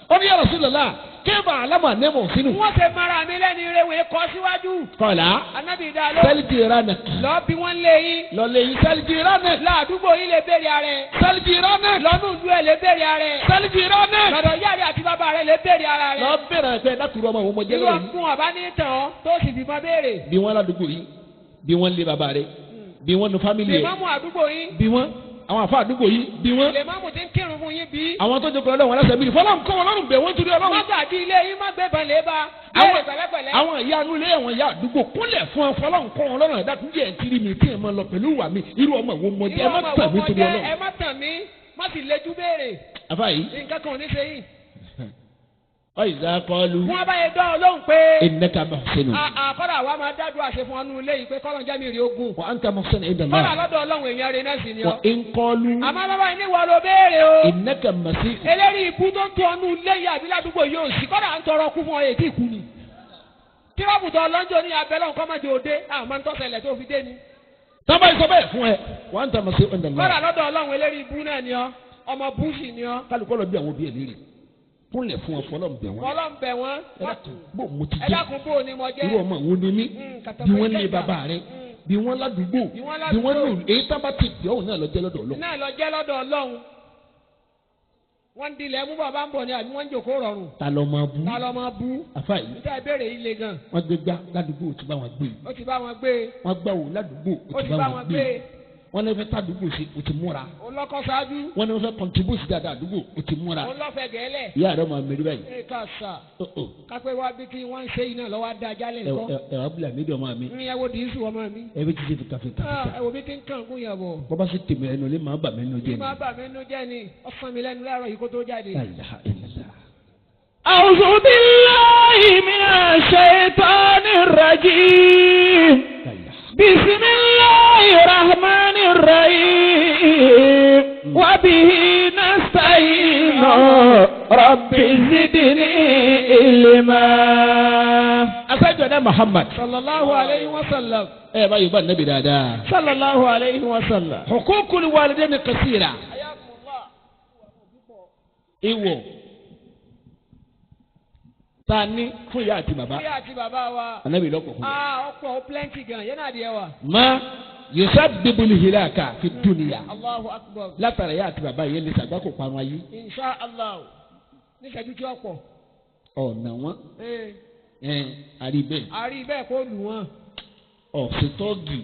Ó ní ya Rasulullah. Kéèfà alámà ní muhsinun. Wọ́n ṣe mara mi lẹ́ni rẹ̀ wọ́n kọ́ síwájú. Qala. Ànábì dá a lóhùn. Sal jiranak. Lọ bí wọ́n lé yín. Lọ lé yín sal jiranak. Lọ àdúgbò yín lè béèrè ara ẹ̀. Sal jiranak. Lọ́nù ìlú ẹ̀ lè béèrè ara ẹ̀. Sal jiranak. Lọ́dọ̀ ìyá rẹ̀ àti bàbá rẹ̀ lè béèrè ara rẹ̀. Lọ bẹ̀rẹ̀ ẹ̀fẹ́ látùrọ̀ ọmọ òun mọ̀jẹ́ Irú lórí. ọkùn ọ̀bá ní tàn ọ́ tó sì fi mọ béèrè. Bí wọ́n ládùúgbò yín, bí wọ́n lé bàbá rẹ̀, bí wọ́n nu fámìlì Lè ẹ̀, má mú àdúgbò yín. bí wọ́n àwọn àfa àdúgbò yìí bí wọ́n. Lè má mú ti ń kírun fún yín bí. Àwọn tó jókòó lọ́wọ́ aláṣẹ bíi fọlọ́n kọ́ wọn lọ́rùn bẹ̀ wọ́n torí Má Ọlọ́run. gbàdí ilé yín má gbé ban lé ba. Béèrè pẹ̀lẹ́pẹ̀lẹ́. Àwọn ìyá inú ilé àwọn ìyá àdúgbò kúnlẹ̀ fún ọ fọlọ́n kọ́ wọn lọ́rùn ẹ̀dá kúnjẹ́ ẹ̀ tiri mi tí ẹ̀ máa lọ pẹ̀lú ìwà mi irú ọmọ wo mọ jẹ́ ẹ má tàn mí torí Ọlọ́run. Ẹ má tàn mí, má sì lejú béèrè. Àfa yìí. Nǹkan kan ò ní ṣe yín. Ọ̀yìnzá kọlu. Wọ́n bá yẹ dán Ọlọ́run pé. Innaka muhsinun. Àkọ́dà wa máa dádúrà àṣẹ fún ọnú ilé yìí pé kọ́lọ́n jẹ́ mi rí ogun. Wa anta muhsin inda Kọ́dà Allah. lọ́dọ̀ Ọlọ́run èèyàn rẹ̀ náà sì ni Wa ọ́. in qalu. Àmọ́ bàbá yìí ní ìwọ ló béèrè o. Innaka masih. Eléyìí ikú tó ń tó ọnú ilé yìí àbí ládùúgbò yóò sí kọ́dà ń tọrọ kú fún ọ èyí ìkú ni. Tíráàbù tó ọlọ́njọ́ ní abẹ́lẹ́ nǹkan máa jẹ òde àmọ́ ń tọ́sẹ̀lẹ̀ tó fi dé ni. Tábà yìí sọ bẹ́ẹ̀ fún ẹ. Wa anta masih inda Allah. Kọ́dà lọ́dọ̀ Ọlọ́run eléyìí ibú náà ni ọ́ ọmọ búùsì ni ọ́. Kálukọ́ lọ bí àwọn òbí ẹ̀ léèrè. Kúnlẹ̀ fún ọ fọlọ́n bẹ̀ wọ́n. Fọlọ́n bẹ̀ wọ́n. Ẹ dákun bó mo ti Ẹ jẹ́. dákun bó ni mo jẹ́. Irú ọmọ wo ni mí? Bí wọ́n lé bàbá rẹ̀, bí wọ́n ládùúgbò, Bí wọ́n bí wọ́n ládùúgbò. lù èyí tá bá ti pè ọ́ náà lọ jẹ́ lọ́dọ̀ Ọlọ́run. Náà lọ jẹ́ lọ́dọ̀ Ọlọ́run. Wọ́n ń dilẹ̀ mú bàbá ń bọ̀ ni àbí wọ́n ń jòkó rọrùn. Ta lọ máa bú? Ta lọ máa bú? Àfa yìí. Níta ìbéèrè yìí le gan. Wọ́n gbé gbá ládùúgbò ó ti bá wọn gbé. Ó ti bá wọn gbé. Wọ́n gbá wò ládùúgbò Ó ti bá wọn gbé. Wọ́n ní fẹ́ tàdúgbò sí o ti múra. Olọ́kọ́ ṣáájú. Wọ́n ní fẹ́ contribute dáadáa àdúgbò o ti múra. Olọ́fẹ́ gẹ́lẹ̀. Ìyá rẹ̀ máa mẹ́rin báyìí. Ẹ ká sà. Kápẹ́ wá bí kí wọ́n ń ṣe iná lọ́wọ́ á da jálẹ̀ Ẹ nǹkan. ẹ wá bílà mídìí ọmọ mi. Ní ẹ wo dìísù ọmọ mi. Ẹ bí ti ṣe fìkàfìkà. Ẹ wo bí ti ń kàn gún yàn bọ̀. Bọ́bá sì tèmi ẹnu lé màá bà mí nínú jẹ́ Bí ni. máa bà mí nínú jẹ́ ni, ó fún mi lẹ́nu láàárọ̀ yìí kó tó jáde. La ilaha illallah. أعوذ بالله من الشيطان الرجيم La ilaha. بسم الله الرحمن الرحيم وبه نستعين رب زدني علما Aṣáájú ẹ̀dá Muhammad. Sallallahu alayhi wa sallam. Ẹ bá Yorùbá nàbì dáadáa. Sallallahu alayhi wa sallam. Huququl walidayni kasira. Ìwọ̀ ta ní fún ìyá àti bàbá. Ìyá àti bàbá wa. Ànábì lọ́kọ̀ fún mi. Ọ̀pọ̀ ó plenty gan, yẹn náà díẹ̀ wa. Ma yusabbibu hilaka fi dunya. Allahu akbar. Látara ìyá àti bàbá yẹn lè ṣàgbákò parun ayé. Insha Allah. Níṣẹ́jú tí ó pọ̀. Ọ̀nà wọn àrí bẹ́ẹ̀. Àrí bẹ́ẹ̀ kó lù wọ́n. Ọ̀sìtọ́gì.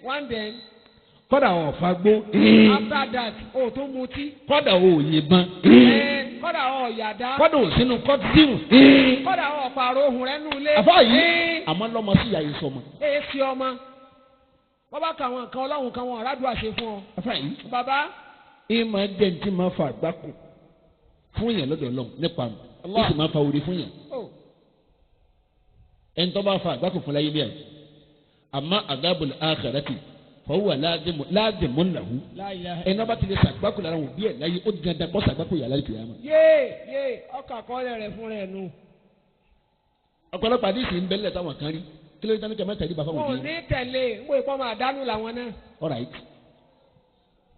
One then. Kọ́dà ọ̀fagbó. After that, o tún mutí. Kọ́dà òyìnbọn. Kọ́dà ọ̀yàdá. Kọ́dà òsínú kọ́tíìmù. Kọ́dà ọ̀pàrọ̀ ohùn rẹ̀ nù lé. Àfáà yìí àmọ́ lọ́mọ sí ìyá yìí sọmọ. Ee fi ọmọ. Bọ́bá ka àwọn nǹkan ọlọ́run kan wọn ọ̀rádùn àṣẹ fún ọ. Àfáà yìí. Bàbá. Ẹ máa jẹ́ ní tí máa fa àgbákò fún yẹn lọ́dọ̀ Ọlọ́run nípa mi. Ó sì máa fa orí fún yẹn. Ẹni tó bá fa àgbákò fún láyé bíyà. Àmọ́ àdábòlì àkhírátì fọwọ́ láàzìmù làwù. Ẹni bá ti lè sàgbákò lára wọn bí ẹ̀ láyé ó dandan kó sàgbákò yàrá kìyàmá. Yéè yéè ọkọ̀ àkọọ́lẹ̀ rẹ̀ fún rẹ̀ nù. Ọ̀pọ̀lọpọ̀ àdìsí ń bẹ́lẹ̀ táwọn kan rí kí ló dé tán ní kí ẹ má tẹ̀lé bàbá wọn Wọn ò bí. ní tẹ̀lé ń wo ìpọ́n máa dánú làwọn náà. All right.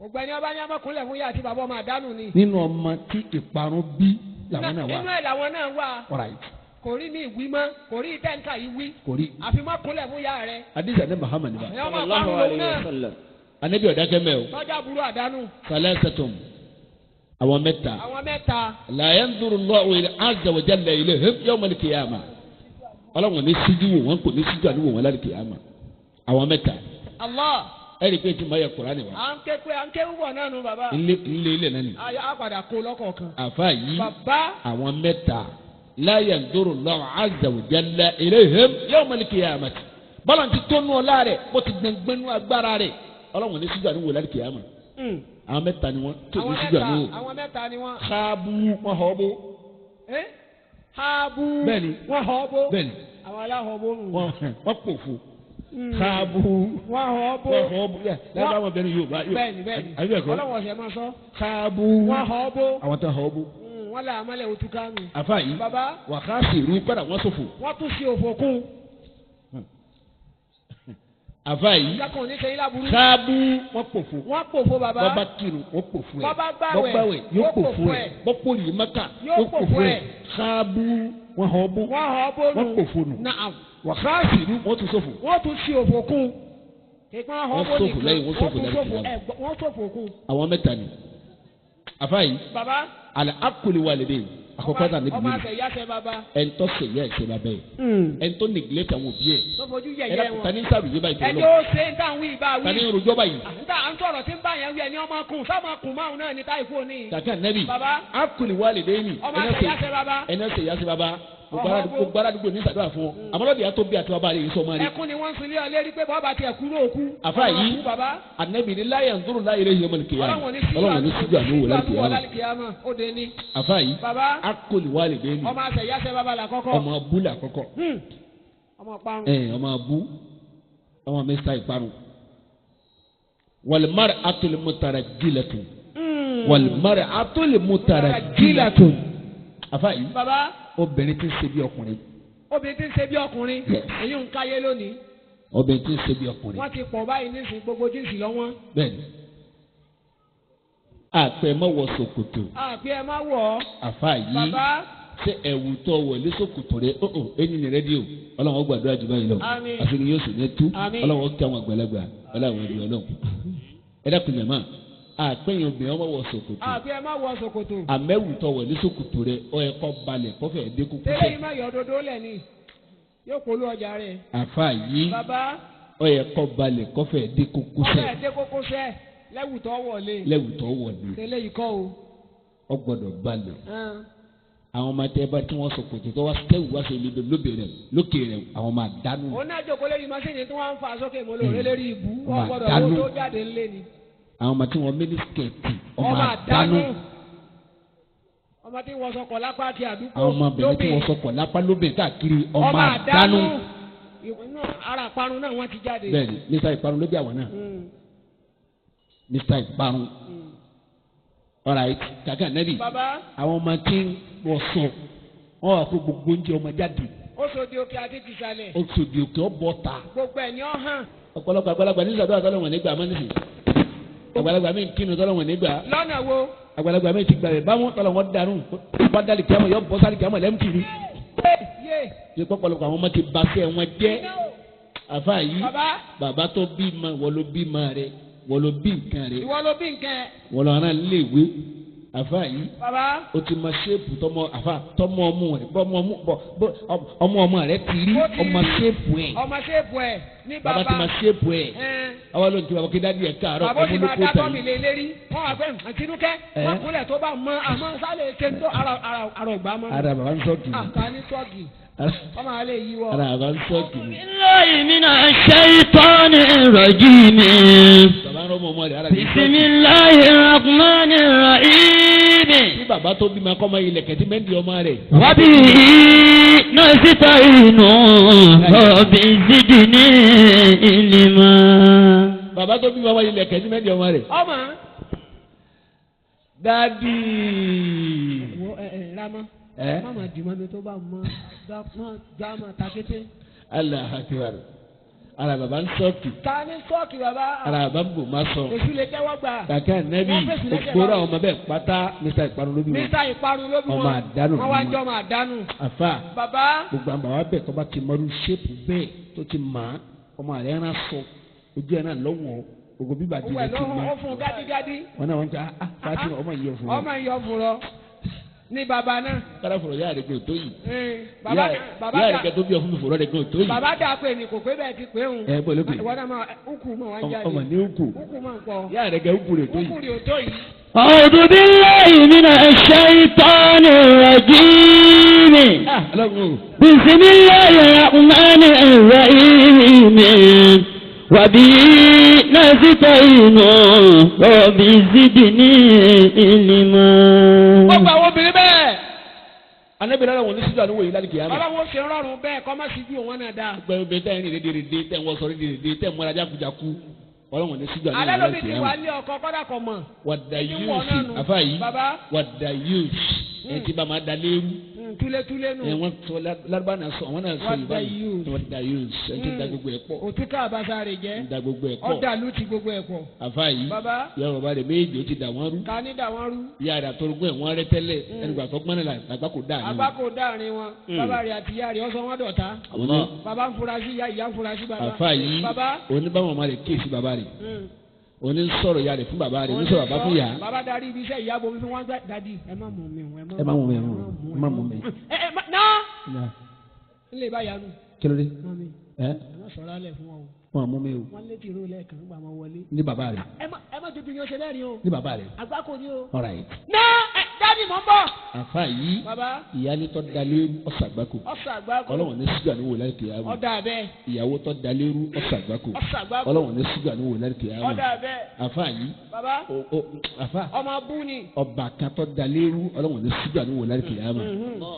Ògbẹ́ni ọba ní ọmọkùnrin fún yá àti bàbá ọmọ àdánù ni. Nínú ọmọ tí ìparun bí làwọn náà wà. Nínú ẹ̀ làwọn náà wà. All right. Kò rí mi ìwí mọ́, kò rí tẹ́ǹkà yìí wí. Kò rí. Àfi mọ́ kúnlẹ̀ fún yá rẹ̀. Àdìsí àná Muhammad bá. Ẹ̀yọ́ máa parun lòun náà. Anabi ọ̀dákẹ́ mẹ́ o. Tọ́jà burú àdánù. Salasatun. Àwọn mẹ́ta. Àwọn mẹ́ta. La yanzuru Allahu azza wa jalla ilayhim yawm al-qiyamah. Ọlọ́run ní síjú wò wọ́n kò ní síjú àníwò wọn láti kìyàmà. Àwọn mẹ́ta. Allah. Ẹ rí i pé tí mo yẹ Kùránì wa. À ń ké pé à ń ké wúwọ̀ náà nù bàbá. Ilé ilé náà ni. A padà kó lọ́kọ̀ọ̀kan. Àfa yìí. Bàbá. Àwọn mẹ́ta. La yanzuru Allahu azza wa jalla ilayhim yawm al-qiyamah. Bọ́lá ti tónú ọlá rẹ̀ bó ti gbẹngbẹ́nu agbára rẹ̀. Ọlọ́run ní síjú àníwò láti kìyàmà. Àwọn mẹ́ta ni wọ́n tó ní síjú àníwò. Àwọn mẹ́ta ni wọ́n. Xaabu wọn họ bó. Xaabu. Bẹ́ẹ̀ni. Wọ́n họ bó. Bẹ́ẹ̀ni. Àwọn aláhọ̀ bó nù. Wọ́n pòfo. Xaabu. Wọ́n họ bó. Wọ́n họ bó. Lábẹ́ àwọn bẹ́ẹ̀ ni yóò bá. Bẹ́ẹ̀ni bẹ́ẹ̀ni. Àbí bẹ́ẹ̀ kọ́. Ọlọ́wọ́ ọ̀sẹ̀ máa sọ. Xaabu. Wọ́n họ bó. Àwọn tó họ bó. Wọ́n là àmàlẹ̀ òtún kánú. Àfa yìí. Bàbá. Wà ká sì rú padà wọ́n ṣòfò. Wọ́n tún ṣe òfò kún. Àfa yìí. Ìjákùn ní sẹ́yìn láburú. Xaabu wọ́n pòfo. Wọ́n pòfo bàbá. Bọ́ba kírun wọ́n pòfo ẹ̀. Bọ́ba gbàwẹ̀. Bọ́gbàwẹ̀ yóò pòfo ẹ̀. Bọ́pọ̀lì Mẹ́kà yóò pòfo ẹ̀. Xaabu wọ́n họ bó. Wọ́n họ bó nù. Wọ́n pòfo nù. Naam. Wà ká sì rú wọ́n tún ṣòfò. Wọ́n tún ṣe òfò kún. Ìpín họ Wọ́n bó ṣòfò nìkan. lẹ́yìn, wọ́n ṣòfò lẹ́yìn. Wọ́n ṣòfò kún. Àwọn mẹ́ta ni. Àfa yìí. Bàbá. Àlẹ́ akuli wà lédè. Àkọ́kọ́ ta níbi Ọmọ mímu. àṣẹ ìyáṣẹ bàbá. Ẹ̀ńtọ́ sè yẹ ẹ̀ṣẹ̀ bàbá yẹ. Ẹ̀ńtọ́ neglect àwọn òbí ẹ̀. Tó fojú yẹ̀yẹ́ wọn. Tani sàròyé báyìí tó lọ. Ẹjọ́ ó ṣe ń dáhùn wí bá wí. Tani rojọ́ báyìí. Níta à ń sọ̀rọ̀ tí ń bá yẹn wí ẹni ọmọ kùn sọ́mọ kùn márùn náà ní táyì fún òní. Kàkà nẹ́bì. Bàbá. Akuli wà lédè yìí. Ọmọ àṣẹ ìyáṣẹ bàbá. Ẹni ọ̀sẹ̀ ìyáṣẹ bàbá. Gbogbo aládùúgbò ní sàdúrà fún ọ. Àmọ́lọ́dì yà tó bí àti bàbá rẹ̀ yìí sọ ọmọ rẹ̀. Ẹkún ni wọ́n ń sunlé ọ lérí pé bọ́ọ̀bà tiẹ̀ kú ló kú. Àfa yìí Ànábì ní láyà ń dúró láyé rẹ̀ yọmọ nìkìyà. Ọlọ́run ní síjú àníwò lálùkìyà. Ó dé ní. Àfa yìí Bàbá. akoli wà lè dé ní. Ọmọ àṣẹ ìyáṣẹ bàbá là kọ́kọ́. Ọmọ abú là kọ́kọ́. Ọmọ parun. Ẹ ọmọ abú ọmọ mẹ́ta ìparun. Wal mar'atul mutarajjilatun. Wal mar'atul mutarajjilatun. Àfa yìí. Bàbá. Obìnrin tí ń ṣe bí ọkùnrin. Obìnrin tí ń ṣe bí ọkùnrin. Èyí ń káyé lónìí. Obìnrin tí ń ṣe bí ọkùnrin. Wọ́n ti pọ̀ báyìí nísìnyí gbogbo jíǹsì lọ́wọ́n. Bẹ́ẹ̀ni. Àpẹ má wọ ṣòkòtò. Àpẹ má wọ̀. Àfa yìí. Bàbá. Ṣé ẹ̀wù tó wọlé ṣòkòtò rẹ̀ ó eyín ni rédíò. Ọlọ́run ó gbàdúrà jù báyìí lọ. Àmín. Àṣírí yóò sì ní tú. Àmín. Ọlọ́run ó kí àwọn àgbàlagbà. Ọlọ́run ẹbí Ọlọ́run. Ẹ dákun jàmá. Àpẹyìn obìnrin ọmọ wọ ṣòkòtò. Àpẹ má wọ ṣòkòtò. Àmẹ́wù tó wọlé ṣòkòtò rẹ̀ ó yẹ kó balẹ̀ kó fẹ́ dé kúkú Tẹ́lẹ̀ sẹ̀. yìí má yọ òdodo lẹ̀ ni. Yóò polú ọjà rẹ̀. Àfa yìí. Bàbá. Ó yẹ kó balẹ̀ kọfẹ́ dé kókósẹ̀. Ọbẹ̀ dé kókósẹ̀ lẹ́wùtọ́ wọlé. Lẹ́wùtọ́ wọlé. Tẹ́lẹ̀ yìí kọ́ o. Ó gbọ́dọ̀ balẹ̀. Àwọn ọmọ tẹ bá tí wọ́n sọ kòtò tó wá sẹ́wù wá sí ibi lóbè rẹ̀ lókè rẹ̀ àwọn máa dánú. Òun náà jókòó lórí masínì tí wọ́n ń fa sókè mọ́ lórí lérí ìbú. Wọ́n gbọ́dọ̀ owó tó jáde ńlé ni. Àwọn ọmọ tí wọ́n mínísíkẹ̀tì ọmọ àdánù. Ọmọ tí wọ́n sọkọ̀ lápá àti àdúgbò. Àwọn ọmọbìnrin tí wọ́n sọkọ̀ lápá lóbè káàkiri ọmọ àdánù. Ara ìparun náà wọ́n ti jáde. Bẹ́ẹ̀ni, Mr. Ìparun ló bí àwọn náà. Mr. Ìparun. Alright, kàkà nẹ́bì. Àwọn ọmọ tí wọ́n sọ, wọ́n wà kó gbogbo oúnjẹ ọmọ jáde. Ó sòdì òkè àti tìsàlẹ̀. Ó sòdì òkè ó bọ́ ta. Gbogbo ẹ̀ ní ọ hàn. Ọ̀pọ̀lọpọ̀ àgbàlagbà ní sàdúrà tọ́lọ́wọ̀n nígbà mọ́ nísìnyí. Àgbàlagbà mi ń kínu tọ́lọ́wọ̀n nígbà. Lọ́nà wo? Àgbàlagbà mi ti gbà rẹ̀ báwọn tọ́lọ́wọ̀n dànù. Bá dálì kíámọ̀ yọ bọ́ sálì kíámọ̀ lẹ́mtìrì. Ṣé pọ̀pọ̀lọpọ̀ àwọn ọmọ ti ba sí ẹ̀ wọn jẹ́? Àfa yìí, bàbá tó bí ma, wọ́n ló bí ma rẹ̀, wọ́n ló bí nǹkan rẹ̀. Ìwọ ló bí nǹkan ẹ̀. Wọ́n lọ rán léèwé. Àfa yìí, bàbá, o ti ma ṣéèpù tọmọ àfa tọmọ ọmọ rẹ bọ ọmọ ọmọ rẹ ti rí ọmọ ṣéèpù ẹ. Ọmọ ṣéèpù ẹ ní bàbá. Bàbá ti ma ṣéèpù ẹ. Àwa ló ń ti bàbá kí dádì ẹ káàárọ̀ ọmọ ló kó tà yìí. Bàbá ti ma dá tọ́mì lé lérí. Wọ́n wá pé àtinúkẹ́ wọ́n kúnlẹ̀ tó bá mọ àmọ́ sálẹ̀ ṣe tó ara ògbà mọ́. Ara bàbá ń sọ́ọ̀kì. Àtàní sọ́ọ̀kì. Ọmọ àlẹ́ yìí wọ. Ara bàbá ń sọ́ọ̀kì. Billahi minash shaitani rajim. Bàbá ń rọ́mọ ọmọ rẹ̀ ara rẹ̀. Bismillahir rahmanir rahim. Bí bàbá tó bímọ kọ́ ọmọ ilẹ̀kẹ̀ tí mẹ́ndì ọmọ rẹ̀. Wabihi nasta'inu rabbi zidni ilma. Bàbá tó bímọ ọmọ ilẹ̀kẹ̀ tí mẹ́ndì ọmọ rẹ̀. Ọmọ. Dádì. Wo ẹ ẹ Ramọ. Má ma dì mọ́ mi tó bá mọ́ gbá ma ta kété. Allahu Akbar. Ara bàbá ń sọ́ọ̀kì. Ta ni sọ́ọ̀kì bàbá? Ara bàbá ń bò má sọ. Èṣù lè tẹ́wọ́ gbà. Kàkà nẹ́bí ògbóró àwọn ọmọ bẹ́ẹ̀ pátá Mr. Ìparun ló bí wọn. Mr. Ìparun ló bí wọn. Ọmọ àdánù. Wọ́n wá jọ ọmọ àdánù. Àfà. Bàbá. Gbogbo àwọn bàbá bẹ́ẹ̀ tó bá ti mọrú ṣéèpù bẹ́ẹ̀ tó ti mọ̀ á ọmọ rẹ̀ rán sọ ojú ẹ̀ náà lọ́wọ́ gbogbo bíbà di rẹ̀ ti mọ̀. Ó fún gádígádí. Wọn náà wọn kà á fàtí ọmọ yìí fún. Ọmọ yìí fún lọ. Ní baba náà. Kára fọ̀rọ̀ yára rẹ̀ gbé tó yìí. Yára rẹ̀ tó bí ọ fún mi fọ̀rọ̀ rẹ̀ gbé tó yìí. Bàbá dà pé ní kò pé bẹ́ẹ̀ ti pé òun. Ẹ bọ̀ ló pè. Ìwọ náà máa ukù mọ̀ wá jáde. Ọmọ ní ukù. Ukù mọ̀ ń pọ̀. Yára rẹ̀ gẹ ukù rẹ̀ tó yìí. Ukù rẹ̀ tó yìí. A'udhu billahi minash shaitanir rajim. Bismillahir rahmanir rahim. Wabihi nasta'inu rabbi zidni ilma. Gbogbo àwọn obìnrin bẹ́ẹ̀. Ànábì lọ́la wọn ní sísọ àníwò yìí lálẹ́ kìí. Ọlọ́run ṣe rọrùn bẹ́ẹ̀ kọ́ má sí ju òun náà dáa. Gbogbo obìnrin tẹ́ ń rìn rédèrèdè tẹ́ ń wọ́sọ rédèrèdè tẹ́ ń mọ́ra jákujáku. Ọlọ́run ní sísọ àníwò yìí lálẹ́ kìí. Alẹ́ lómi ti wà lé ọkọ kọ́dà kọ̀ mọ̀. Wàdà yóòsì àfa yìí wàdà yóòsì ẹ̀ ti bá máa da léwu. Túlétúlé nù. Ẹ wọ́n sọ Lárúbá náà sọ àwọn náà sọ yìí báyìí. Wàdà yóòsì ẹ ti da gbogbo ẹ̀ pọ̀. Òtúkà àbáṣà rẹ̀ jẹ́. Da gbogbo ẹ̀ pọ̀. Ọ̀dà ló ti gbogbo ẹ̀ pọ̀. Àfa yìí. Bàbá. Yàrá bàbá rẹ̀ méjì ó ti dà wọ́n rú. Ta ni dà wọ́n rú. Yàrá àtọrọgbọ́n ẹ̀ wọ́n rẹ́ tẹ́lẹ̀ ẹnugbà tó gbọ́n náà àgbà kò dáa ni. Àgbà kò dáàrin wọn. Bàbá rẹ̀ àti ìyá rẹ̀ ọ̀sán wọn dọ̀tá. Bàbá ń fura sí ìyá, ìyá ń fura sí bàbá. Àfa yìí. Bàbá. Oníbàwọ̀n máa rẹ̀ kíyèsí bàbá rẹ̀. Oní sọ̀rọ̀ ya rẹ̀ fún bàbá rẹ̀, oní sọ̀rọ̀ bàbá fún ya. Bàbá darí ibi iṣẹ́ ìyá bomi fún wọn gbẹ dadi ẹ má mú mi o, ẹ má mú mi o, ẹ má mú mi. Ẹ ẹ má ná. N lè bá yanu. Kí ló dé? Mami. Ẹ. Ẹ má sọ̀rọ̀ alẹ̀ fún wọn o. Wọn mú mi o. Wọ́n lé tìró lẹ́ẹ̀kan nígbà máa wọlé. Ní bàbá rẹ̀. Ẹ má tuntun yẹn ṣe lẹ́rìn o. Ní bàbá rẹ̀. Àgbákò ni o. All right. Ná ẹ dadi mò ń bọ̀. Àfa yìí. Bàbá. Ìyáálé tó dalérú ọ̀sàgbákò. Ọ̀sàgbákò. Ọlọ́wọ̀n ní sígbà ní wò láì kìí àmọ́. Ọ̀dà bẹ́ẹ̀. Ìyàwó tó dalérú ọ̀sàgbákò. Ọ̀sàgbákò. Ọlọ́wọ̀n ní sígbà ní wò láì kìí àmọ́. Ọ̀dà bẹ́ẹ̀. Àfa yìí. Bàbá. Àfa. Ọmọ abú ni. Ọba kan tó dalérú ọlọ́wọ̀n ní sígbà ní wò láì kìí àmọ́.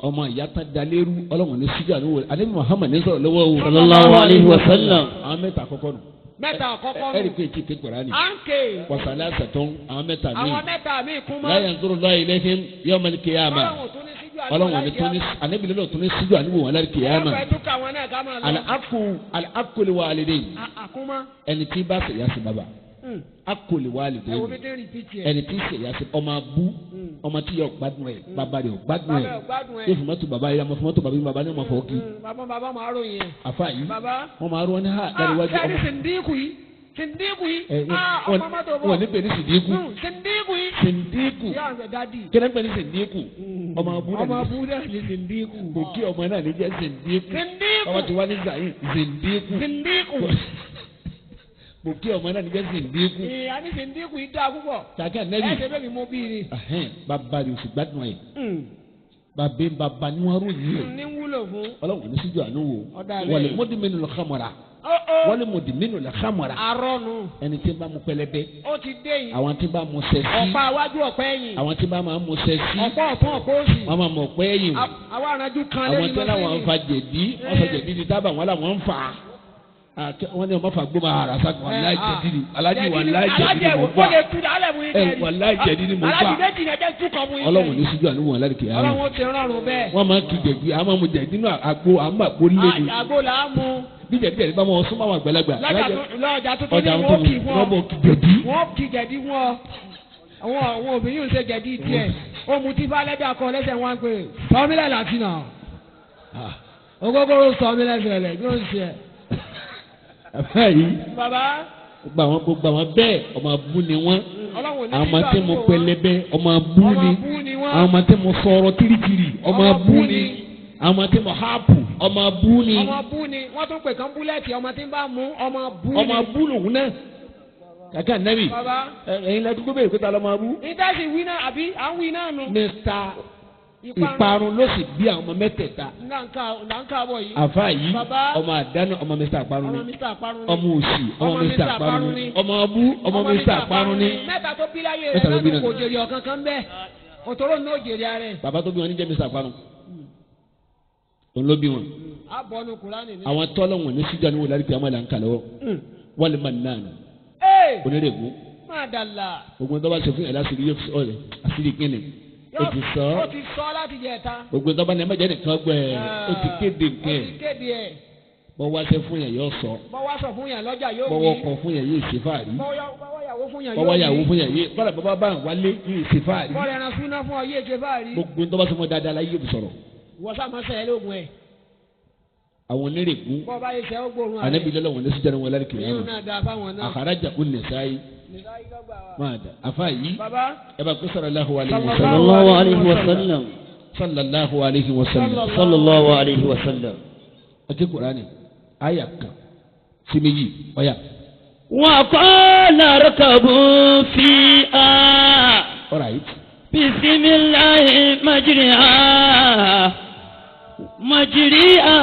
Ọmọ ìyá tó dalérú ọlọ́wọ̀n ní sígbà ní wò. Ànábì Muhammad ní sọ̀rọ̀ lọ́wọ́ o. Sallallahu alayhi wa sallam. Àwọn mẹ́ta àkọ́kọ́ nù. Mẹ́ta àkọ́kọ́ nù. Ẹ̀rí pé etí kékeré ni. À ń ké. Wàsálà sàtọ́n àwọn mẹ́ta mi. Àwọn mẹ́ta mi kún mọ́. La yanzuru Allahu ilayhim yawmal qiyamah. Ọlọ́run ní tún ní Ànábì lọ́dọ̀ tún ní síjú àníwò wọn láti kìyàmà. Al-aqu li walidayhi. Ẹni tí bá ṣe ìyá sí bàbá. Aqu li walidayhi. Ẹni tí ṣe ìyá sí ọmọ abú ọmọ tí yọ gbádùn ẹ bàbá rẹ gbádùn ẹ yóò fún mọ́tò bàbá yìí ọmọ fún mọ́tò bàbá yìí bàbá ní ọmọ fọ́ kí. Bàbá máa ròyìn ẹ̀. Àfa yìí wọ́n máa rò wọ́n ní ha dárí wájú ọmọ. Sìndíkù yìí Sìndíkù yìí ọmọ mọ́tò bọ̀. Wọ́n ní pè ní Sìndíkù. Sìndíkù yìí. Sìndíkù. Kí ni pè ní Sìndíkù? Ọmọ abú náà ní Sìndíkù. Kò kí ọmọ náà ní jẹ́ Sìndíkù. Sìndíkù. Ọmọ tí wọ́n ní Zayin Sìndíkù. Sìndíkù. Pòkí ọmọ náà ní jẹ́ Zindiku. Ìyá ní Zindiku yìí dáa púpọ̀. Kàkà nẹ́bì. Ẹ ṣe bẹ́ẹ̀ mi mú bí ni. Bàbá rẹ̀ ò sì gbádùn ẹ̀. Bàbá bàbá ni wọ́n ròyìn ẹ̀. Ní wúlò fún. Ọlọ́run ní síjú àánú wò. Wọlé mọ́dìmínú lọ xamọ́ra. Wọlé mọ́dìmínú lọ xamọ́ra. Arọ́nu. Ẹni tí ń bá mu pẹlẹbẹ. Ó ti dé yìí. Àwọn tí ń bá mu sẹ́sí. Ọ̀pá iwájú ọ̀pá ẹ̀yìn. Àwọn tí ń bá máa mu sẹ́sí. Ọ̀pá ọ̀tún ọ̀pá òsì. Wọ́n máa mọ̀ ọ̀pá ẹ̀yìn. Àwọn aranjú kan lẹ́yìn. Àwọn tí wọ́n ń fa jẹ̀dí. Wọ́n fa jẹ̀dí di tábà wọn làwọn ń fa. Wọ́n ní ọmọ fàgbọ́ máa rà sáà wàláì jẹ̀dí ni alájì wàláì jẹ̀dí ni mo gbà wàláì jẹ̀dí ni mo gbà ọlọ́run ní síjú àánú wọn láti kìí àrùn ọlọ́run ti rọrùn bẹ́ẹ̀. Wọ́n máa ń tu jẹ̀dí àwọn máa mu jẹ̀dí nínú àgbo àmọ́ àgbo lé ni. Àgbo là á mu. Bí jẹ̀dí jẹ̀dí bá wọn súnmọ́ àwọn àgbàlagbà. Lọ́jà tuntun ni wọ́n kì wọ́n. Wọ́n kì jẹ̀dí. Wọ́n kì jẹ̀dí wọn. Àwọn òbí yóò ṣe jẹ̀dí tiẹ̀. Ó mu tí falẹ́bí akọ lẹ́sẹ̀ wọn pé sọmílẹ̀ láti nà. Ogógóró sọmílẹ̀ sẹlẹ̀ yóò ṣe. Yìí. Bàbá. Gbogbo àwọn bẹ́ẹ̀ ọmọ abú ni wọ́n. Àwọn ọmọ tí mo pẹlẹbẹ ọmọ abú ni. Àwọn ọmọ tí mo sọ̀rọ̀ tìrìtìrì ọmọ abú ni. Àwọn ọmọ tí mo hápù ọmọ abú ni. Ọmọ abú ni wọ́n tún pè kán búlẹ̀tì ọmọ tí ń bá mú ọmọ abú ni. Ọmọ abú lòun náà. Kàkà nẹ́bì. Ẹ̀yin lẹ́dún gbé bèrè pé ta lọ́mọ abú. Ìtẹ́sí wí náà àbí à ń wí náà nù. Mr. Ìparun ló sì bí àwọn ọmọ mẹ́tẹ̀ẹ̀ta. Nàǹkà bọ̀ yìí. Àfa yìí ọmọ àdánù ọmọ Mr. Àparun ni. Ọmọ òsì ọmọ Mr. Àparun ni. Ọmọ abú ọmọ Mr. Àparun ni. Mẹ́ta tó bí láyé rẹ̀ lọ́dún kò jèrè ọ̀kan kan bẹ́ẹ̀. Òtòrò ní òjèrè ara ẹ̀. Bàbá tó bí wọn ní jẹ́ Mr. Àparun. Òun ló bí wọn. Abọ́nu Kùránì ni. Àwọn tọ́lọ̀ wọn ní síjà ní wò lárí kìámà là ń kà lọ́wọ́. Wọ́n lè máa nà nù. Onírègún. Má dàlà. Ogun tó bá ṣe fún yàrá àṣírí yóò fi ọ̀rẹ́ àṣírí kíni. O ti sọ. O ti sọ láti jẹ ta. Gbogbo tó bá ní ẹ má jẹ́ nìkan gbẹ o ti kéde nǹkan ẹ̀. O ti kéde ẹ̀. Bọ́ wá ṣe fún yẹn yóò sọ. Bọ́ wá sọ fún yẹn lọ́jà yóò wí. Bọ́wọ́ kọ fún yẹn yóò ṣe fàárí. Bọ́wọ́ yàwó fún yẹn yóò wí. Bọ́wọ́ yàwó fún yẹn yóò kọ́lá bàbá bá ń wálé yóò ṣe fàárí. Bọ́ọ̀lù ẹran súná fún ọ yóò ṣe fàárí. Gbogbo tó bá sọ fún dáadáa la yóò fi sọ̀rọ̀. Wọ́n sá máa sẹ́yẹ lóògùn ẹ̀. Àwọn onírègún. Bọ́ bá yẹ sẹ́ ó gbóòórùn àrẹ. Ànábì lọ́lọ́ wọn ní síjà ní wọn lárí kìlẹ̀ yẹn. Àkàràjà ó nẹ̀sáyé. Afa yìí. Ẹ bá kó sallallahu alayhi wa sallam. Sallallahu alayhi wa sallam. Sallallahu alayhi wa sallam. Sallallahu alayhi wa sallam. Ọtí Kùránì, àyà kan, sí méjì, ọ̀yà. Wa qala irkabu fiha. All right. Bismillahi majriha. Majriha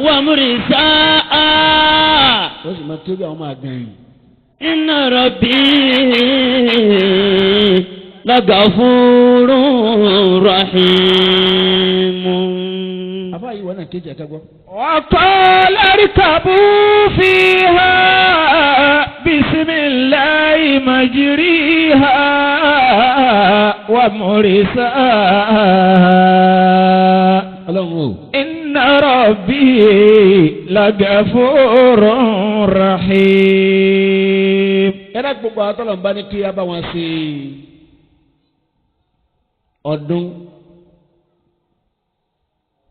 wa mursaha. Ó sì máa tóbi àwọn máa gan yìí. Inna rabbi lagafurun rahim. Àfáà yìí wọ́n náà kéjì ẹ̀ka gbọ́. Wa qala irkabu fiha bismillahi majriha wa mursaha. Ọlọ́run o. Inna rabbi lagafurun rahim. Ẹ̀rọ gbogbo àwọn tọ́lọ̀ ń bá ní kí a bá wọn ṣe ọdún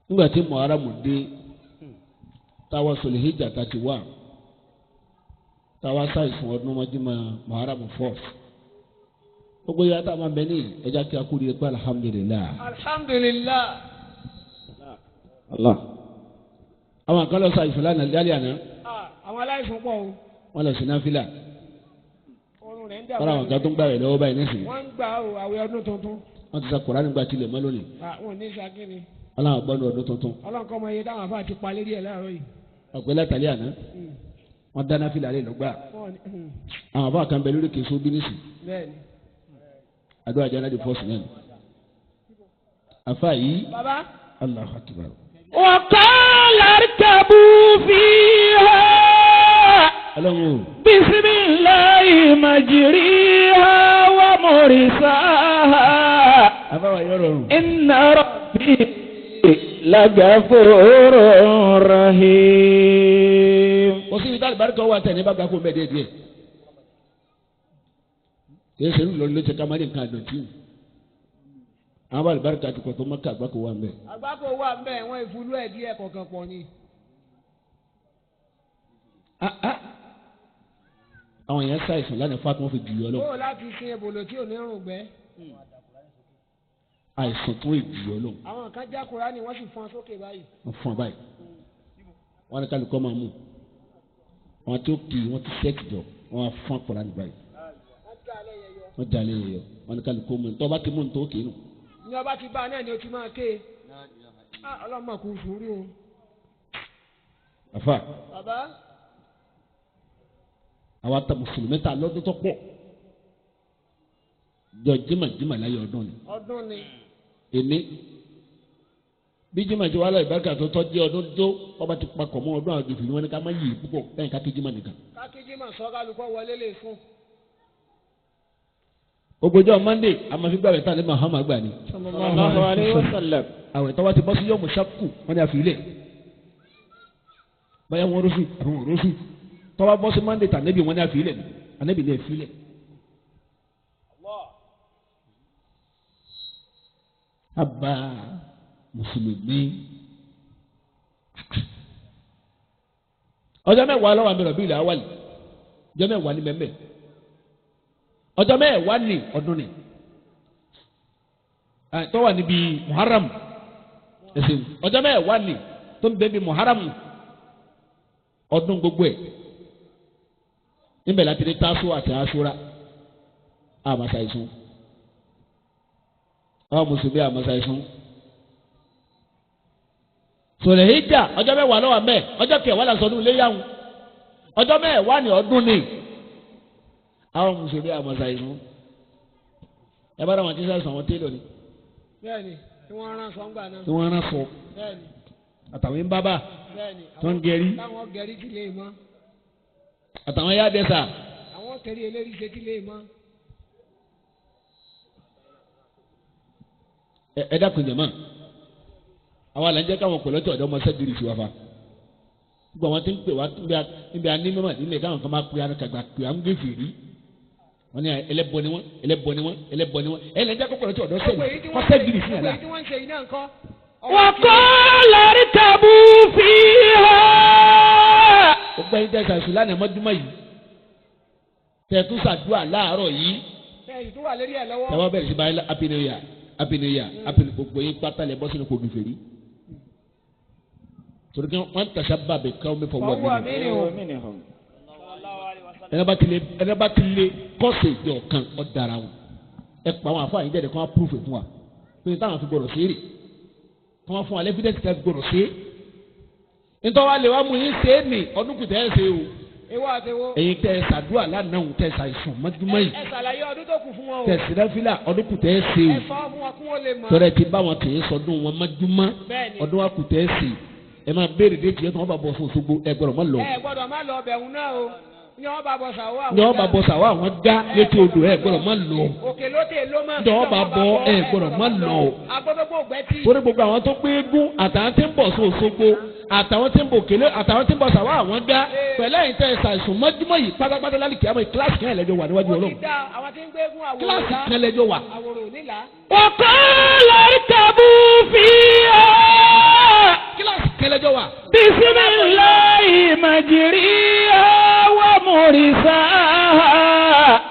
nígbà tí Muharram dé táwa sọlẹ̀ hijja 31 táwa ṣàìsùn ọdún mọ́júmọ́ Muharram 4 gbogbo yàrá tá a máa bẹ ní ẹja kí a kú rí i pé alhamdulillah. Alhamdulillah. Allah. Àwọn kan lọ ṣàìsùn lánàá lálẹ́ àná. Àwọn aláìsùn pọ̀ o. Wọ́n lọ sí náfìlà. Kọ́ra àwọn kan tó ń gbà rẹ̀ lọ́wọ́ báyìí nísìnyí. Wọ́n ń gbà o àwẹ̀ ọdún tuntun. Wọ́n ti sa Kùránì gba tilẹ̀ mọ́ lónìí. Àwọn ò ní sakínni. Ọlọ́run gbọ́dọ̀ ọdún tuntun. Ọlọ́run kọ́ mọ iye táwọn afá ti pa lérí ẹ̀ láàárọ̀ yìí. Ọ̀pẹ látàlẹ́ àná. Wọ́n dáná fìlà rẹ̀ lọ́gbà. Àwọn afá kan bẹ lórí kèso bínísì. Àdó àjọ náà di fọ́ọ̀sì náà. Afá yìí. Bàbá. Allahu Akbar. Wa qala irkabu fiha. Ọlọ́run o. Bismillahi majriha wa mursaha. Afáwa yóò rọrùn. Inna rabbi lagafurun rahim. Kò sí ibi tá àlùbáríkà wà tẹ̀ ní bá gbà kó bẹ́ẹ̀ díẹ̀ díẹ̀. Kìí ṣe lórí ló ṣe ká má ní nǹkan àdọ̀tí. Àwọn bá àlùbáríkà ti kọ̀ tó mọ́kà àgbákò wà ń bẹ̀. Àgbákò wà ń bẹ̀ wọ́n ìfúlú ẹ̀ díẹ̀ kọ̀ọ̀kan pọ̀ ni. Àwọn èèyàn ṣàìsàn lánàá fún àtúnwò fi jù yọ lọ. Bó o láti sin ebòlò tí ò ní rùn gbẹ́. Àìsàn tó jù yọ lọ. Àwọn kan já Kùránì wọ́n sì fọn sókè báyìí. Wọ́n fọn báyìí. Wọ́n ní kálukọ́ máa mú. Àwọn tó kì í wọ́n ti sẹ́ẹ̀tì jọ wọ́n á fọ́n kura nígbà yìí. Wọ́n dalẹ̀ yẹyọ wọ́n ní kálukú mu ní tọ́ba ti mú ní tó kì í nù. Ní ọba ti bá a náà ni o ti máa ké. Ọlọ́mọ kò sùúrù o. Àfà. Bàbá. Àwa ta mùsùlùmí ta lọ́dún tó pọ̀. Jọ jimá jimá láyé ọdún ni. Ọdún ni. Èmi bí jimá ti wá lọ ìbáríkà tó tọ́jú ọdún tó ọba ti papọ̀ mọ́ ọdún àwọn gèfèrí wọn ni ká má yí púpọ̀ lẹ́yìn ká tó jimá nìkan. Ká kí jimá sọ kálukọ́ wọlé lè fún. Ogójọ́ Monday amafi gbàgbé tán ní Mahama gbà ni. Sallallahu alayhi wa sallam. Àwẹ̀ tọ́wọ́ ti bọ́ sí yọ̀mù ṣáku wọn ni àfi ilẹ̀. Báyà wọn rọ́ṣù àbí wọn rọ́ṣù. Tọ́wọ́ bọ́ sí Monday tà nẹ́bí wọn ni àfi ilẹ̀ ni ànẹ́bí ni àfi ilẹ̀. Àbá mùsùlùmí. Ọjọ́ mẹ́wàá lọ́wọ́ àmì rọ̀bí ilẹ̀ awàlì. Ọjọ́ mẹ́wàá ni mẹ́mẹ́. Ọjọ́ mẹ́wàá ni ọdún ni tó wà níbi Muharram ẹsẹ̀ ọjọ́ mẹ́wàá ni tó ń bẹ bí Muharram ọdún gbogbo ẹ̀ níbẹ̀ láti rí Tásúà àti Àṣúrà àmàṣà ìsún àwọn mùsùlùmí àmàṣà ìsún sọlẹ̀ hijja ọjọ́ mẹ́wàá ló wà mẹ́ ọjọ́ kẹwàá là sọdún léyàwó ọjọ́ mẹ́wàá ni ọdún ni àwọn mùsùlùmí àmọ̀sá ìsún ẹ bá dáwọn tíṣà sọ àwọn télò ni. Bẹ́ẹ̀ni tí wọ́n rán sọ ńgbà náà. Tí wọ́n rán sọ. Bẹ́ẹ̀ni. Àtàwọn ń bábà. Bẹ́ẹ̀ni. Tó ń gẹrí. Táwọn gẹrí kí lè mọ. Àtàwọn yá dẹ́sà. Àwọn kẹrí eléyìí ṣe kí lè mọ. Ẹ dákun jẹ̀mọ́ àwa là ń jẹ́ káwọn pẹ̀lú ọ̀dọ́ ọmọ sẹ́dúrì sí wa fa gbogbo àwọn tí ń pè wá níbi àní mímọ́ nílé káwọn kan máa pè àkàgbà pè à ń gé fèrè wọ́n ní ẹlẹ́bọ ni wọ́n ẹlẹ́bọ ni wọ́n ẹlẹ́bọ ni wọ́n ẹ lẹ́jẹ́ kọ́kọ́ lọ́tọ̀ ọ̀dọ́ sẹ́yìn kọ́ sẹ́gìrì sí yàrá. Wa qala irkabu fiha. Ó gbẹ́ yín tẹ̀sán sùn lánàá mọ́júmọ́ yìí tẹ̀tún sàdúrà láàárọ̀ yìí tẹ̀wọ́ bẹ̀rẹ̀ sí báyìí happy new year happy new year happy new gbogbo yín pátá lẹ bọ́ sínú kò gèfèrí torí kí wọ́n tàṣà bàbẹ̀ káwọn mẹ́fọ̀ wọ̀ mí ẹnẹ bá ti lé kọ́sì ìjọ kan ọ dara wọn ẹ pa àwọn àfáà yín jáde kí wọ́n púrúfù fún wa pé táwọn fi gbọdọ̀ sí rè kí wọ́n fún wa lẹ́fídẹ́sì ká fi gbọdọ̀ sí. Nítorí wa lè wá mú yín ṣe é nì ọdún kùtẹ́ ẹ̀ ṣe o. Ẹ̀yin tẹ ẹ ṣàdúrà lánàá òun tẹ ẹ ṣàìsùn mọ́júmọ́ yìí. Ẹ ṣàlàyé ọdún tó kù fún wọn o. Tẹ síráfílà ọdún kùtẹ́ ẹ̀ ṣe o. Ẹ sọ fún wọn kí wọ́n lè mọ̀. Tọ́lẹ̀ ti bá wọn kì í sọdún wọn mọ́júmọ́ ọdún wa kùtẹ́ ẹ̀ ṣe ẹ máa béèrè dé tiẹ̀ tí wọ́n bá bọ̀ fún Òṣogbo ẹ gbọ́dọ̀ má lọ. Ẹ gbọ́dọ̀ má lọ bẹ̀rù náà o. Ní wọ́n bá bọ̀ sàwọ́ àwọn ní wọ́n bá bọ̀ sàwọ́ àwọn dá létí odò ẹ gbọ́dọ̀ má lọ. Òkè lóde ló mọ̀. Ní wọ́n bá bọ̀ ẹ gbọ́dọ̀ má lọ. Agbọ́dọ̀gbọ̀ gbẹ́tì. Torí gbogbo àwọn tó gbé eégún àtàwọn tí ń bọ̀ sí Òṣogbo àtàwọn tí ń bọ̀ kélé àtàwọn tí ń bọ̀ sàwọ́ àwọn dá pẹ̀lú ẹ̀yin tẹ́ ẹ ṣàìsùn mọ́júmọ́ yìí pátápátá lálẹ́ kìámọ́ kíláàsì kan lẹ́jọ́ wà níwájú Ọlọ́run. Kíláàsì kan lẹ́jọ́ wà. Wa qala irkabu fiha. Kíláàsì kan lẹ́jọ́ wà. Bismillahi majriha wa mursaha.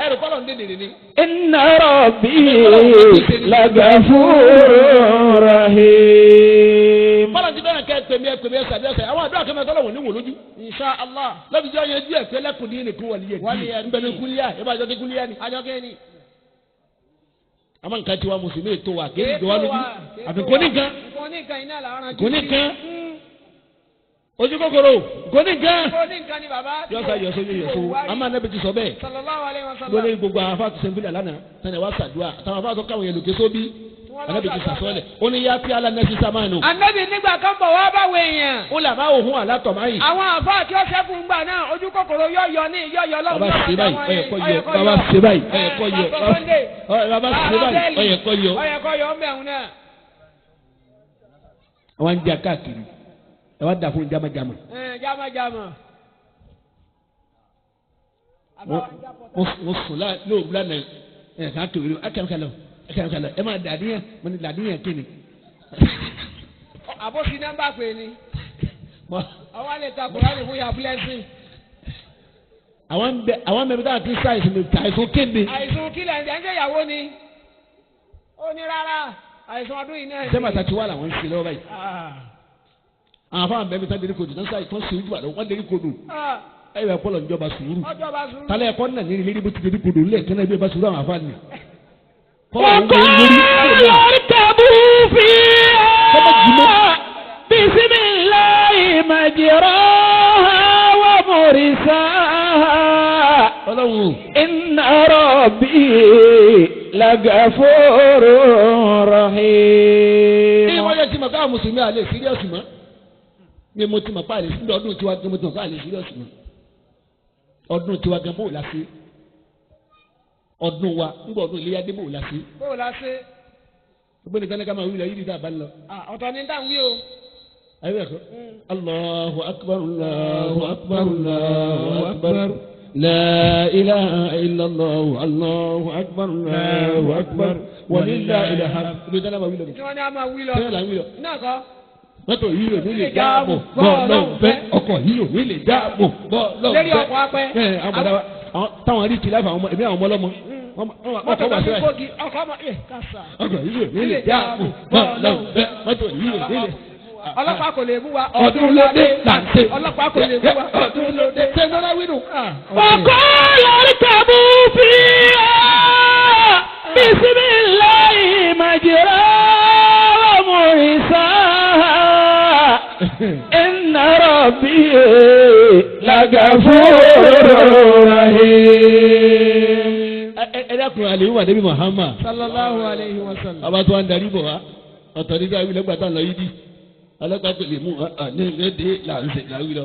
Ẹ̀rù kọ́lọ̀ ń dé nìyí ni. Inna rabbi lagafurur rahim. Bọ́lá ti bẹ́rẹ̀ kẹ́ pèmí ẹ pèmí ẹ sàbí ẹsẹ̀ àwọn àdúrà kẹ́mẹ́ tọ́lọ̀ wò ní wò lójú. Insha Allah. Lọ́bi jọ́ yẹn díẹ̀ pé lẹ́kùn ní nìkú wọ̀lì yẹ díẹ̀ nbẹ ní kúlíà ẹ bá jọ kí kúlíà ni. Àjọ kí ni. Àmọ́ nǹkan tiwa mùsùlùmí ètò wa kì í jọ wá lójú. Àfi kò ní kan. Kò ní kan iná làwọn arájú. Kò ní kan. Ojú kòkòrò kò ní kan. Kò ní kan ni bàbá. Yọ̀sà yọ̀sọ̀ yọ̀sọ̀ àmọ́ anábì ti sọ bẹ́ẹ̀. Sallallahu alaihi wasallam. Lórí gbogbo àwọn afáàtú sẹ́ńfìlà lánàá sani wàá sàdúrà àtàwọn afáàtú káwọn yẹn lòkè sóbì anabi ti sàsọ́lẹ̀ ó ní yá tí ala nẹ́sí sámánu. Anabi nígbà kan bọ̀ wá báwo èèyàn. Ó là máa òhun àlátọ̀ máa yìí. Àwọn àfáà tí ó ṣẹ́kù ń gbà náà ojú kòkòrò yọ̀yọ̀ ní yọ̀yọ̀ lọ́wọ́. Bàbá ṣe báyìí ọyẹ kọ́ yọ bàbá ṣe báyìí ọyẹ kọ́ yọ bàbá ṣe báyìí ọyẹ kọ́ yọ. Ọyẹ kọ́ yọ ọmọ ẹ̀hún náà. Àwọn ń jà káàkiri ẹ wá dà fún jamajama. Jamajama. Mo sùn lóògùn lánàá ẹ̀ ká kiri akẹ́kọ̀ọ́ akẹ́kọ̀ọ́ ẹ máa dàdíyàn mo ní dàdíyàn kí ni. Àbófin nọ́mbà pè ní. Àwọn àlè ta Kùránì fún ya blessing. Àwọn mẹ́bí táwọn ti ṣàìsàn ní àìsàn kéde. Àìsàn kílẹ̀ ẹ̀ ń ṣe ìyàwó ni. Ó ní rárá àìsàn ọdún yìí náà. Sẹ́mà tàti wà làwọn ń ṣe lọ́wọ́ báyìí. Àwọn afáwọn mẹ́bí táwọn dérí kodò náà ṣàìsàn tó ń ṣe ojú àlọ́ wọ́n dérí kodò. Ẹ yẹ kọ́ lọ níjọba sùúrù. Ọjọba sùúrù. Tálẹ̀ ẹ̀kọ́ nà ní ìrírí bó ti di kodò lẹ̀ kẹ́nà ibi ìbá sùúrù àwọn afáàní. وقال اركبوا فيها بسم الله مجراها ومرساها Ọlọ́run إن ربي لغفور رحيم. Ní wọ́n yẹ ti mọ̀ káwọn mùsùlùmí àlè síríọ̀sì mọ́. Ní mo ti mọ̀ pa àlè síríọ̀sì ọdún tiwa gan mo ti mọ̀ pa àlè síríọ̀sì mọ́. Ọdún tiwa gan bó la ṣe. Ọdún wa ńgbà ọdún iléyá dé bó la ṣe. Bó la ṣe. Gbogbo nìkan ní ká máa wí lọ yìí dídá àbá lọ. Ọ̀tọ̀ ni dáhùn wí o. Ayé ẹ̀kọ́. Allahu akbar Allahu akbar Allahu akbar. La ilaha illallah Allahu akbar Allahu akbar. Walillahil hamd. Ibi dáná máa wí lọ. Tí wọ́n ní a máa wí lọ. Tẹ́lẹ̀ là ń wí lọ. Náà kọ́. Mọ́tò yìí ò ní lè dáàbò bọ́ lọ́hùn fẹ́. Ọkọ̀ yìí ò ní lè dáàbò bọ́ lọ́hùn fẹ́. Lérí ọkọ̀ apẹ́. Ẹ àwọn bàdá wa táwọn rí ti láfa àwọn èmi àwọn ọmọ ọlọ́mọ. Mọ́tò bá fi kógi ọkọ̀ ọmọ ẹ̀ kásá. Ọkọ̀ yìí ò ní lè dáàbò bọ́ lọ́hùn fẹ́. Mọ́tò yìí ò ní lè. Ọlọ́pàá kò lè mú wa. Ọdún ló dé là ń ṣe. Ọlọ́pàá kò lè mú wa. Ọdún ló dé. Ṣé nọ́lá wínú? وقال اركبوا فيها بسم الله مجراها ومرساها إن ربي لغفور رحيم. Ẹ dákun àlè wà débi Muhammad. Sallallahu alayhi wa sallam. Ọba tó wà ń darí bọ̀ wá. Ọ̀tọ̀ nígbà wílẹ̀ gbàtà lọ yìí dì. Ọlọ́pàá kò lè mú ní lédè là ń ṣe là ń wí lọ.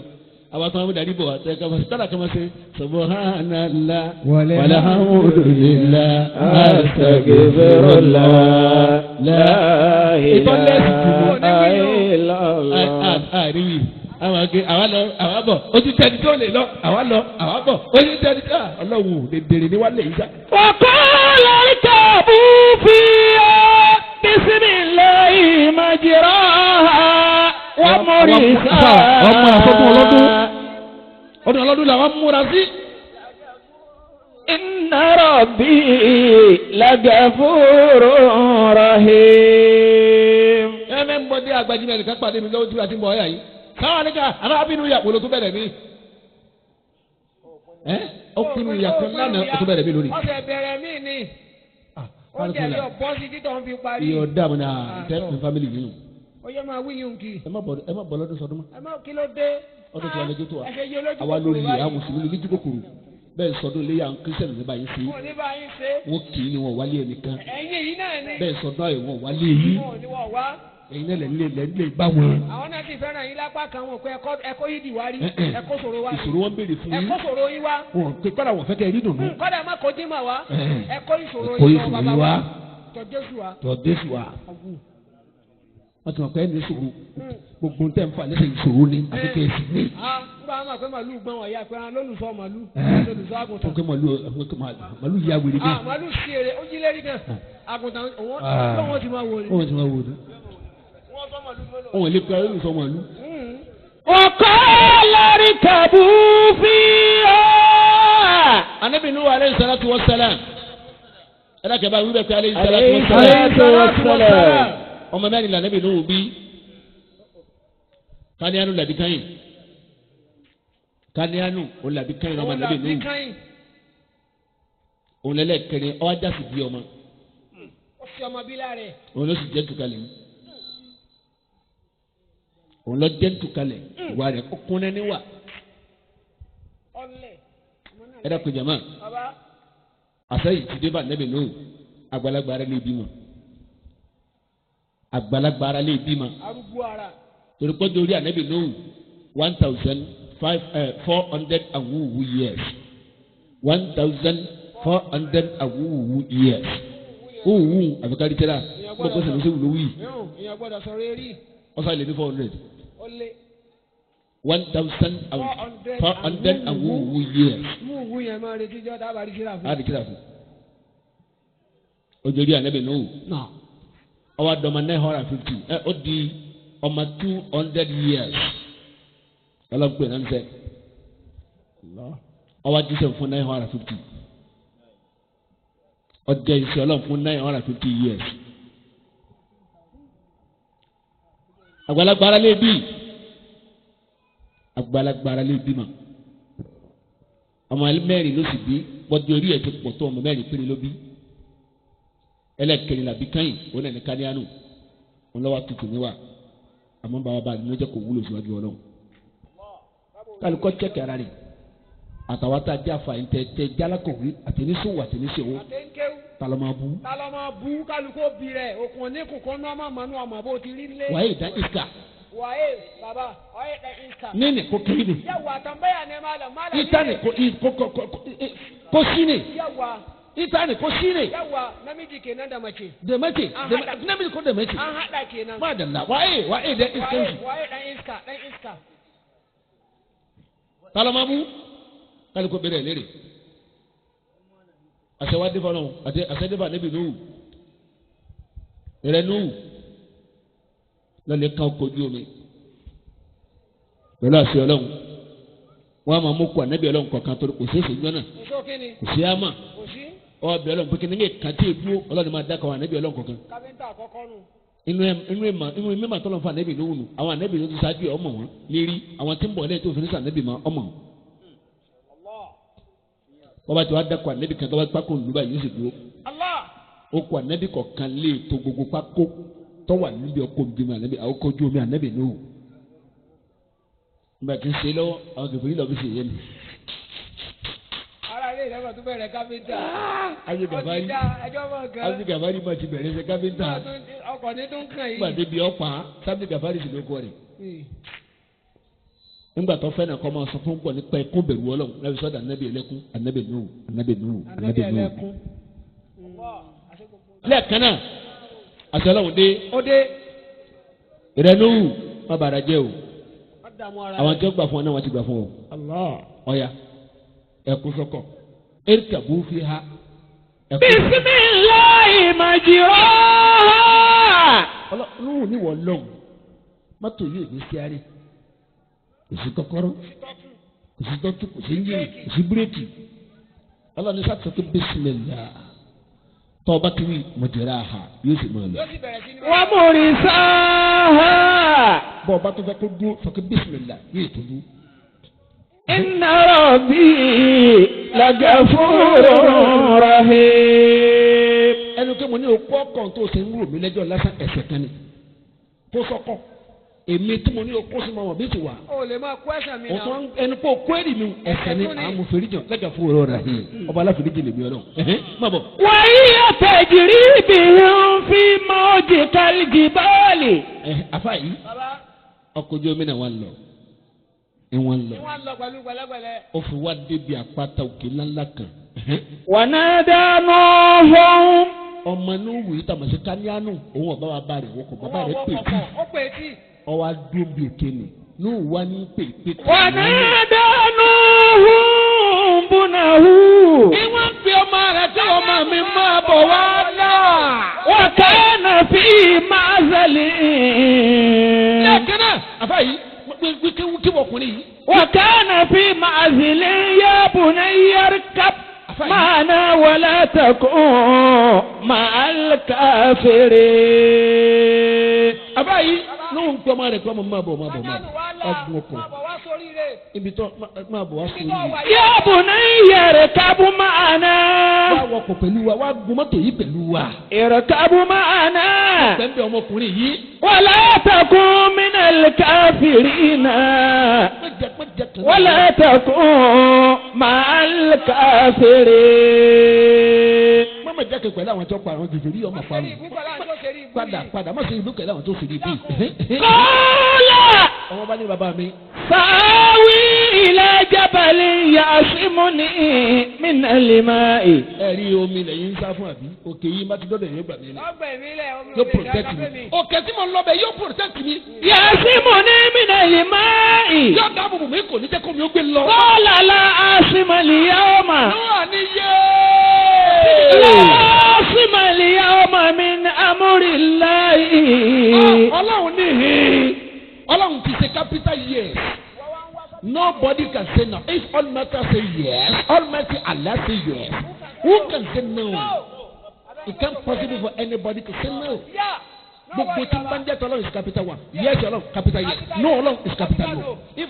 Àwọn tó wà ń darí bọ̀ wá tẹ kama tọ́lá kama ṣe subhanallah walhamdulillah astaghfirullah la ilaha illallah. Àríwí àwọn àgbẹ̀ àwa lọ àwa bọ̀ ojú tẹni tó lè lọ àwa lọ àwa bọ̀ ojú tẹni tó ọlọ́wù lè dèrè ní wálé yìí sá. وقال اركبوا فيها بسم الله مجراها ومرساها. Ọmọ àfọ́dún ọlọ́dún ọdún ọlọ́dún làwọn múra sí. إن ربي لغفور رحيم. Ẹ mẹ́ ń bọ́ dé agbájúmọ̀ ẹnìkan pàdé mi lọ́wọ́ tí wàá ti ń bọ̀ ọ́yà yìí. Sáwọn àníkà arábìnrin yà wòlò tó bẹ̀rẹ̀ mí. Ẹ ó pinnu ìyàtọ̀ lánàá ó tó bẹ̀rẹ̀ mí lónìí. Ọ̀sẹ̀ bẹ̀rẹ̀ mí ni. Ó jẹ́ yọ bọ́ sí títọ̀ ń fi parí. Iyọ̀ dààmú náà tẹ́ fún fámìlì yìí nù. Ó yẹ máa wí yín kì. Ẹ má bọ̀ lọ́dún sọdún mọ́. Ẹ má kí ló dé. Ọdún tí wàá lọ́jọ́ tó wa. Ẹ ṣe yé olójú Àwa lórí kòkòrò báyìí. àwọn mùsùlùmí lójú kòkòrò. Bẹ́ẹ̀ sọdún léyà ń kírísítẹ̀nì ní báyìí sí. Wọn ò ní bá yín ṣe. Wọ́n kì í ni wọ́n wálé ẹnìkan. Ẹ̀yin yìí náà ni. Bẹ́ẹ̀ sọdún ayò wọn wálé yìí. Wọn ò ní wọ̀ wá. Ẹ̀yin náà lẹ̀ ń bá wọn. Àwọn náà sì fẹ́ràn yín lápá kan wọn pé ẹkọ́ yìí dì wá rí. Ẹkọ́ sòro wá. Ìṣòro wọn béèrè fún yín. Ẹkọ́ sòro yín wá. Wọn pé kọ́dà wọ́n fẹ́ kẹ́ ẹ rí dùnú. Kọ́dà má kó dín mà wá. Ẹkọ́ ìṣòro Ẹ̀kọ́ yín lọ ìṣòro bàbá yín wá. wa. Tọ́ Jésù wa. Tọ́ Jésù wa. Wọ́n ti mọ̀ pé ẹni ìṣòro gbogbo tẹ̀ ń fà lẹ́sẹ̀ ìṣòro ni àti kẹ́sì ní. Nígbà wọn mọ̀ pé màlúù gbọ́n wọ̀nyí àpẹẹrẹ lólùfọ́ màlúù lólùfọ́ àgùntàn. Fún pé màlúù ya wèrè gan. Màlúù sí èrè ó jí lérí gan. Àgùntàn òun ti máa wò ni. Òun ti máa wò ni. Òun lè pe olùsọ màlúù. وقال اركبوا فيها. Ànábì Nuhu alayhi salatu wa salam. Ẹ dákẹ́ bá wí bẹ́ẹ̀ pé alayhi salatu wa salam. Ọmọ mẹ́rin l'Ànábì Nuhu bí. Kanianu làbí káyìn. Kanianu òun làbí káyìn ọmọ Ànábì Nuhu. Òun lẹ́lẹ́kẹrin ọwọ́ ajá sì bí ọmọ. Ó fi ọmọ bí lára ẹ̀. Òun ló sì jẹ́ tukalẹ̀ yìí. Òun lọ jẹ́ tukalẹ̀ ìwà rẹ̀ ó kúnlẹ̀ níwà. Ọlẹ̀. Ẹ dákun jàmá. Bàbá. Àṣẹ yìí ti dé bá Ànábì Nuhu. Àgbàlagbà ara lè bímọ. Àgbàlagbà ara lè bímọ. Arúgbó ara. Torí pé torí Ànábì Nuhu 1,400 years. 1,400 years. Òwú àfikàrí tẹ́lá. Gbogbo sẹ̀lẹ̀ sẹ́wù ló wí. Ìyẹn gbọ́dọ̀ sọ̀rọ̀ eré. Ọ̀sán lè ní 400. Ó lé. 1,400 years. Mú òwú yẹn máa retí jọ́ dábàá rí kíra fún. Á rí kíra fún. Ojú orí Ànábì Nuhu. Ọwọ́ àdọ́mọ 950. Ẹ ó di ọmọ 200 years. Ọlọ́pàá náà ń sẹ́. Ọwọ́ àdìsẹ́ fún 950. Ọjọ́ ìṣẹ́ ọlọ́run fún 950 years. Àgbàlagbà ara lè bí. Àgbàlagbà ara lè bí ma. Ọmọ mẹ́rin ló sì bí bọ́dé orí ẹ̀ ti pọ̀ tó ọmọ mẹ́rin péré ló bí. Ẹlẹ́kẹrin làbí kẹ́yìn òun náà ní káníánù òun lọ́wọ́ tutù níwà àmọ́ bàbá bá nínú jẹ́ kó wúlò síwájú Ọlọ́run. Kálukọ́ chẹ́kẹ̀ ara rẹ̀ àtàwọn tá a jẹ́ àfààní tẹ tẹ jálákọ̀wé àtẹnisòwò àtẹnisòwò talọ́mọ bú. Talọ́mọ bú kálukó bi rẹ̀ òkun ní kòkó ní ọmọ mọ́nú ọmọ bó ti rí lé. Wàá ìdá ìka. Wàá baba ọ̀yẹ́ dá ìka. Nínú kò kiri ni. Yàwá tambaya ne malam malam. Ita ni ko si ne. Yàwá. Ita ne ko si ne. Yàwá namiji kenan da mace. Da mace. Namiji ko da mace. An haɗa kenan. Madalla waye waye da iskan shi. Waye dan iska dan iska. Talọ́mọ bú kálukó bẹ̀rẹ̀ lérè. Àṣẹwádìí fọlọ́n àti àṣẹdẹ́fà níbi nùhù rẹ nùhù lọ́lẹ̀ kan kojú omi pẹ̀lú àṣẹ Ọlọ́run wọn a máa mú kó ànábì Ọlọ́run kọ̀ọ̀kan torí kò sí èsì gbọ́n náà kò sí àmà ọbẹ̀ Ọlọ́run pé kí ní kàn tí èdúró Ọlọ́run máa dákọ̀ ànábì Ọlọ́run kọ̀ọ̀kan inú inú mímà tọ́lọ̀ fún ànábì nùhù nù àwọn ànábì tó ti ṣáájú ọmọ wọn lérí àwọn tí ń bọ̀ lẹ́yìn tó fi ní sànábì mọ́ ọmọ wọn wọ́n bá ti wá dákọ̀ ànábì kan tó bá pákó lù báyìí yóò sì dúró. Ó kọ ànábì kọ̀ọ̀kan lè tó gbogbo pákó tó wà níbi ọkọ̀ omi ànábì àwọn ọkọ̀ ojú omi ànábì nù. Nígbà tí ń ṣe lọ́wọ́ àwọn kẹfẹ́ yìí lọ fi ṣe yé mi. Ara ilé ìdáná tó bẹ̀rẹ̀ káfíńtà. Ayé gàbárí ayé gàbárí máa ti bẹ̀rẹ̀ ṣe káfíńtà. Ọkọ̀ ní tó ń kàn yìí. Nígbà débi ọ̀pá sábì gàbárí sì ló kọ rẹ̀. Nígbà tó fẹ́ náà kọ́ máa sọ fún pọ̀ nípa ẹkún bẹ̀rù Ọlọ́run láti sọ́dọ̀ ànábì ẹlẹ́kún ànábì Nuhu ànábì Nuhu ànábì Nuhu. Lẹ́ẹ̀kan náà àti Ọlọ́run dé. Ó dé. Ìrẹ́ Nuhu má bàrà jẹ́ o. Àwọn tí ó gbà fún ọ náà wọ́n ti gbà fún ọ. Ọ̀ya ẹkún sọ́kọ̀ erikabu fi ha. Bisimilahi majiraha. Ọlọ́run ní wọ́n lọ́hùn mọ́tò yóò ní sí aré. Kò sí kọ́kọ́rọ́ kò sí dọ́tù kò sí yìnyín kò sí bírèkì Ọlọ́run ní sàtúntò pé bísímẹ́lá tọ́ ọba kiri mọ̀jẹ̀rẹ̀ àhà yóò sì máa lọ. Wọ́n mú rí sáà. Bọ́ ọba tó fẹ́ kó dúró sọ pé bísímẹ́lá yóò tó dúró. Inna rabbi lagafurur rahim. Ẹnu kí mo ní okú ọkàn tó ṣe ń rò mí lẹ́jọ́ lásán ẹ̀ṣẹ̀ kan ni kó sọ́kọ̀. Èmi tí mo ní o kó sí ma wọ̀ bí ti wà. O lè máa kó ẹ̀ṣẹ̀ mi náà. O tún ẹnu kó kó èrì mi ẹ̀ṣẹ̀ ni àwọn mo fèrè jàn lẹ́gà fún ọ̀rọ̀ rẹ̀ ọba aláforíjì lèmi Ọlọ́run. Má bọ̀. Wàyí àtẹ̀jírí bìhún fi mọ́ọ̀jì kálíjì báàlì. Afa yìí ọkọ̀ ojú omi náà wà lọ. Ìwọ̀n lọ. Ìwọ̀n lọ pẹ̀lú pẹ̀lẹ́pẹ̀lẹ́. Ó fi wá débi àpáta òkè ńláńlá kan. Wànádà Nuhun. Ọmọ Nuhu yìí tàmọ̀ sí Káníánù òun ọ̀bá wa bá rẹ̀ wọkọ̀ bàbá rẹ̀ pè tí. Ó pè tí. Ọwọ́ adóbi òkè ni Nuhu wá ní pèpè. Wànádà Nuhu bunahu. Ìwọ̀n ń pe ọmọ rẹ̀ tí ọmọ mi máa bọ̀ wá náà. Wa kana fi ma'zali. Lẹ́ẹ̀kan náà àfa yìí kí wọkùnrin yìí. Wa kana fi ma'zili ya bunayya irkab ma'ana wa la takun ma'al kafirin. Àfa yìí Nuhu ń pe ọmọ rẹ̀ kí ọmọ máa bọ̀ máa bọ̀ máa bọ̀ ọgbọ̀n ọkọ̀ ibi tó máa bọ̀ wá sórí rẹ̀. Ya bunayya irkab ma'ana. Wá wọkọ̀ pẹ̀lú wa wá gun mọ́tò yìí pẹ̀lú wa. Irkab ma'ana. Pẹ̀lú ọmọkùnrin yìí. Wala takun minal kafirina. Wala takun ma'al kafirin. Má jẹ́ kí pẹ̀lú àwọn tó pa àwọn gègé rí ọmọ parun. Padà padà má ṣe ìlú pẹ̀lú àwọn tó fi rí bí. Kọ́lá. Ọmọ bá ní bàbá mi. Sàáwí ila jabalin ya'simuni minal ma'i. Ẹ rí omi lẹ́yìn ń sá fún àbí òkè yìí má ti dọ́dọ̀ yóò gbà mí lẹ̀. Ọgbà mi lẹ̀ omi Yóò protect mi. Òkè tí mo lọ bẹ̀ yóò protect mi. Ya'simuni minal ma'i. Yóò dáàbò bò mí kò ní jẹ́ kó mi ó gbé lọ. Qala la asima al-yawma. Níwọ̀n ní yé. La asima al-yawma min amrillahi. Ọlọ́run ní hìn. Ọlọ́run ti ṣe capital yes. Nobody can say no. If Almighty say yes, Almighty Allah say yes. Who can say no? It can't possible for anybody to say no. Gbogbo tí n bá ń jẹ́ tọ́lọ́run is capital one. Yes Ọlọ́run capital yes. No Ọlọ́run is capital no. If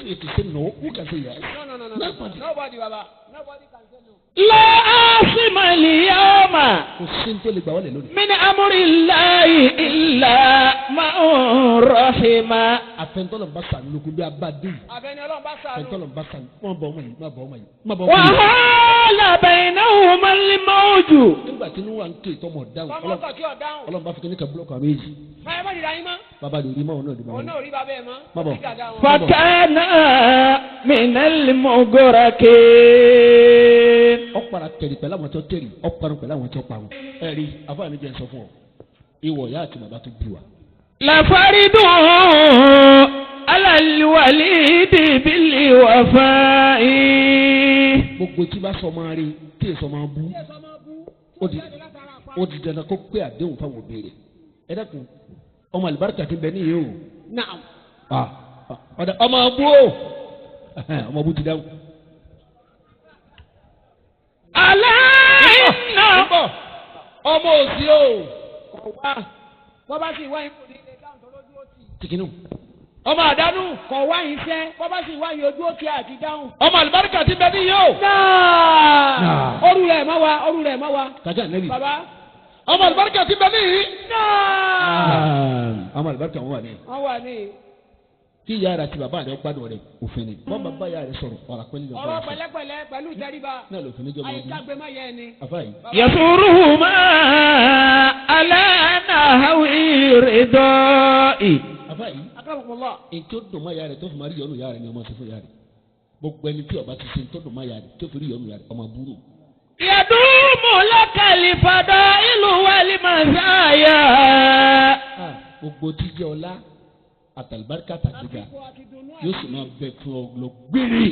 it is say no, who can say yes? No, no, no, no. Nobody. Nobody, Baba. Nobody can say no. لا عاصم اليوم Kò sí ní tó lè gbà wọlé lónìí. من أمر الله إلا من رحم. Àfẹnutọ́lọ̀ bá sànú lókun bí a bá dé yìí. Àfẹ́ni Ọlọ́run bá ṣàánú. Àfẹnutọ́lọ̀ bá sànú. Wọ́n bọ̀ ọmọ yìí, má bọ̀ ọmọ yìí, má bọ̀ ọmọ yìí. وحال بينهما الموج. Nígbà tí Nuhu à ń ké ìtọ́mọ̀ dáhùn, Ọmọ kọ̀ kí ọ̀ dáhùn. Ọlọ́run bá fi kíní kan búlọ́ọ̀kù àmì èjì. Báyọ̀ bá dìda yín mọ́. Bàbá rẹ̀ rí mọ́ òun náà rí mọ́ Òun òun. náà rí bàbá ẹ̀ mọ́. Má bọ̀. Ó ti gàgà wọn. فكان من المغرقين. Ọ̀pára tẹ̀lé pẹ̀lú àwọn tó tẹ̀lé, ọ̀parun pẹ̀lú àwọn tó parun. Ẹ rí afáàní jẹ́ sọ fún ọ, ìwọ ìyá àti bàbá tó bí wa. لفرد على الوليد بالوفاء. Gbogbo tí bá sọ máa rí tí èso máa bú, ó di dandan kó pé àdéhùn fáwọn òbí rẹ̀. Ẹ dákun, ọmọ àlùbáríkà ti bẹ níyì o. Naam. Ọ̀dà ọmọ abú o, ọmọ abú ti dáhùn. ألا إن Ọmọ òsì o. Kọ̀ wá. Bọ́ bá sì wá yín kò ní ilé dáhùn tó lójú ó tì. Tìkínú. Ọmọ àdánù. Kọ̀ wá yín sẹ́. Bọ́ bá sì wá yín ojú ó tì àti dáhùn. Ọmọ àlùbáríkà ti bẹ níyì o. Náà. Orú rẹ̀ mọ́ wa, orú rẹ̀ mọ́ wa. Kàjá nẹ́bì. Bàbá. Ọmọ àlùbáríkà ti bẹ níyì. Náà. Ọmọ àlùbáríkà wọn wà ní. Wọ́n wà ní. Kí ìyá rẹ̀ àti bàbá rẹ̀ gbádùn rẹ̀ òfin ni. Wọ́n bá ìyá rẹ̀ sọ̀rọ̀ ọ̀rọ̀ pẹ́lú ìjọba Ọ̀rọ̀ rẹ̀ sọ̀rọ̀. pẹ̀lẹ́pẹ̀lẹ́ pẹ̀lú ìtẹríba. Náà lòfin níjọba ọdún. Àyíká gbé má yẹ ẹni. Àfáà yìí. يسرهما على نحو رضاء. Àfáà yìí. Akramakumullah. Èyí tó dùn mọ́ ìyá rẹ̀ tó fi máa rí ìyọnu ìyá rẹ̀ ni ọmọ ṣe fún ìyá rẹ̀. Gbogbo ẹni tí ó bá ti ṣe tó dùn mọ́ ìyá rẹ̀ tó fi rí ìyọnu ìyá rẹ̀ ọmọ búrò. يدوم لك الفضائل والمزايا. Gbogbo tí jẹ́ ọlá àtàlùbáríkà tàgbéga yóò sì máa bẹ fún ọ lọ gbére.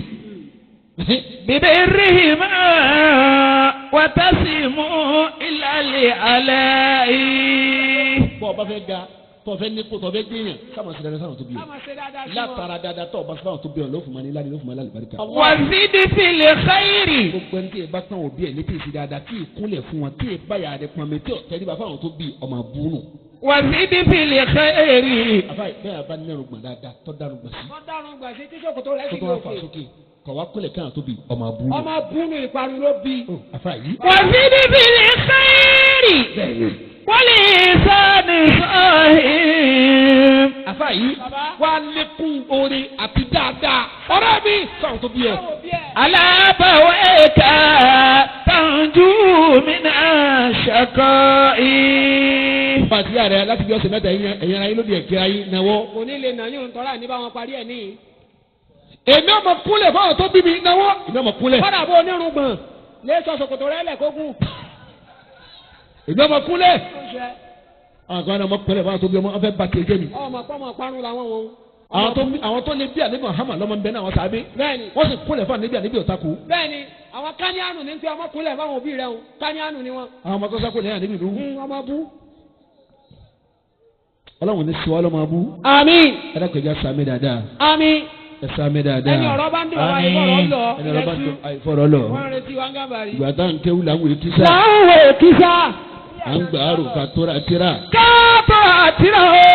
ببرهما وتسم إلى العلاء. Bọ́ ọ bá fẹ́ ga tọ́ fẹ́ nípò tọ́ fẹ́ gbìyàn sáà máa ṣe dáadáa sáwọn tó bí ọ. Ká máa ṣe dáadáa sí wọn. Látara dáadáa tọ́ ọ bá sáwọn tó bí ọ ló fún ma ní lálẹ́ ló fún ma lálùbáríkà. وزد في الخير. Gbogbo ẹni tí ẹ bá tán òbí ẹ létí ìsì dáadáa tí ìkúnlẹ̀ fún wọn tí ì báyà rẹ pọn mi tí ò tẹríba fáwọn tó bí ọmọ àbúrò. وزد في الخير. Àfáà bẹ́ẹ̀ bá nẹ́rù gbọ̀n dáadáa tọ́ dánú gbọ̀n sí. Wọ́n dárun gbà sí tí ṣòkòtò rẹ̀ Tó sì tó wá fà lókè. sókè kọ̀ wá kúnlẹ̀ káwọn tó bí ọmọ àbúrò. Ọmọ búnú ìparun ló bí. Àfáà yìí. وزد في الخير. Bẹ́ẹ̀ni. ولسان صاحب. Àfáà yìí Bàbá. wá lékún oore àti dáadáa. Ọ̀rẹ́ mi sáwọn tó bí ọ. Báwo bí ẹ̀? على بويك تنجو من الشقاء. Pàtí ààrẹ láti bí ọ̀sẹ̀ mẹ́ta ẹ̀yìn ara yín ló di ẹ̀kẹ́ ayé náwó. Kò ní lè nà yín tọ́ra ní bá wọn parí ẹ̀ níyì. Èmi ọmọ kúnlẹ̀ fáwọn tó bí mi náwó. Èmi ọmọ kúnlẹ̀. Kọ́dà bó onírúgbọ̀n lè sọ ṣòkòtò rẹ̀ lẹ̀ kógún. Èmi ọmọ kúnlẹ̀. Àwọn kan náà ọmọ kúnlẹ̀ fáwọn tó bí ọmọ ọfẹ́ bá tiẹ̀ jẹ́ mi. Ọmọ pọ́nmọ parun làwọn wọn. Àwọn tó lè bí àlébí Muhammad lọ́mọ ń bẹ náà àwọn sàbí. Bẹ́ẹ̀ni. Wọ́n sì kúnlẹ̀ fún àlébí àlébí ọ̀tá kú. Bẹ́ẹ̀ni, àwọn káníánù ní pé ọmọ kúnlẹ̀ fáwọn òbí rẹ̀ wọn. Káníánù ni wọn. Àwọn ọmọ tó sá kúnlẹ̀ àlébí ìlú. Ọmọ bú. Ọlọ́run ní sọ ọlọ́mọ abú. Àmín. Ẹ dákun ẹ jẹ́ sàmì dáadáa. Àmín. Ẹ sàmì dáadáa. Ẹni ọ̀rọ̀ bá ń dùn wá ìfọ̀rọ̀ lọ. Ẹni ọ̀rọ̀ bá ń dùn àìfọ̀rọ̀ lọ. Wọ́n ń retí wa ń gàbàrí. Ìgbà tá à ń kéwú là ń wòye kísà. Láwọn èkìsà. À ń gbà àrò ká tóra tíra. Káàtó àtìrà o.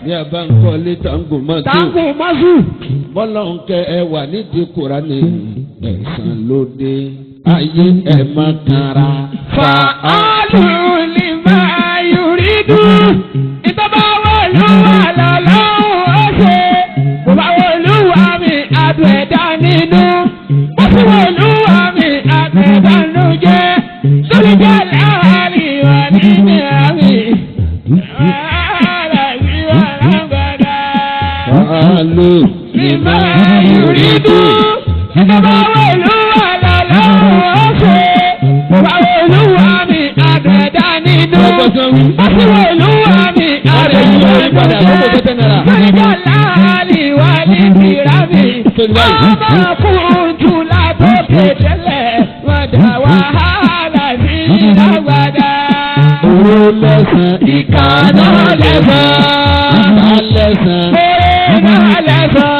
Bí a bá ń kọ́ létà ń gùn mọ́tò. Táǹkù mọ́sù. Bọ́lá ń kẹ́ ẹ wà nídìí Kùránì. Ẹ̀san ló dé. Ayé ẹ̀ má kanra. Fa alùlì máa yùrí dùn. Ìtọ́ba wọ̀lúwà lọ́lọ́run ó ṣe. Bàbá wọ̀lúwà mi adùn ẹ̀dá nínú. Bọ́sù wọ̀lúwà mi adùn ẹ̀dá nínú jẹ́. Sólùjẹ́ láàrin wà nínú àmì. Wàhálà sí wàhálà gbàdá. Fàálù Lima yuridu. Ìjọba wọ̀lúwà lọ́lọ́run ó ṣe. Bàbá wọ̀lúwà mi adùn ẹ̀dá nínú. Bọ́sù wọ̀lúwà mi adùn ẹ̀dá nínú jẹ́. Sọ́jà láàrin wà ní tìrámì. Ọmọ kúnjú látòkè tẹ́lẹ̀. Wọ́n dá wàhálà sí lágbàdá. Owó lẹ́sàn. Ìkànnà lẹ́sàn. Ìkà lẹ́sàn. Oore náà lẹ́sàn.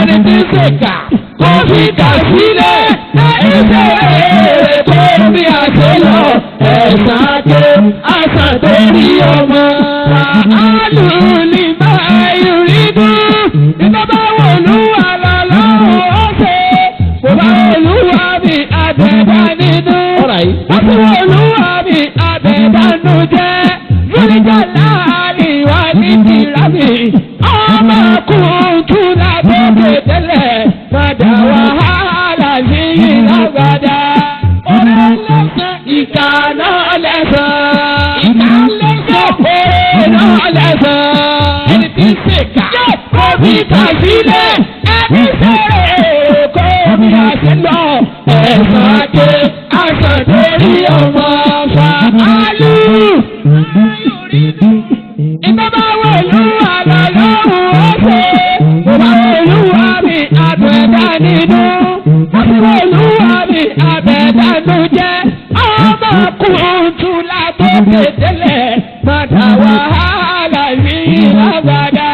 Ẹni tí ń ṣèkà kó fi kà sílẹ̀. Láì ṣe èrè tó bí àṣẹ lọ. Ẹ̀sán ké àṣà tó rí ọmọ. Fàálù lè máa yùrídù. Ìjọba olúwa lọ́lọ́run ó ṣe. Kò bá olúwa mi àbẹ̀dá nínú. Alright. Àbúrò olúwa mi àbẹ̀dánú jẹ́. Lóríjà láàrin wa ní tìrámì. Ọmọ kùtù lábẹ́bẹ̀ tẹ́lẹ̀. Padà wàhálà sí ìlágbádá. Ọ̀rẹ́ lẹ́sẹ̀ ìkà náà lẹ́sàn. Ìkà lẹ́sẹ̀ òré náà lẹ́sàn. Ẹni tí ń ṣèkà kó fi kà sílẹ̀. Ẹni sọ̀rọ̀ kó fi àṣẹ lọ. Ẹ̀sán adé àṣà lórí ọmọ fàálù. Ìjọba wo olúwa lọ́lọ́run ó ṣe? Ìjọba olúwa mi àbẹ̀dá nínú. Ìjọba olúwa mi àbẹ̀dánú jẹ́. Ọmọ kùtù látòkè délẹ̀. Mọ̀tà wàhálà sí ìlàgbàdà.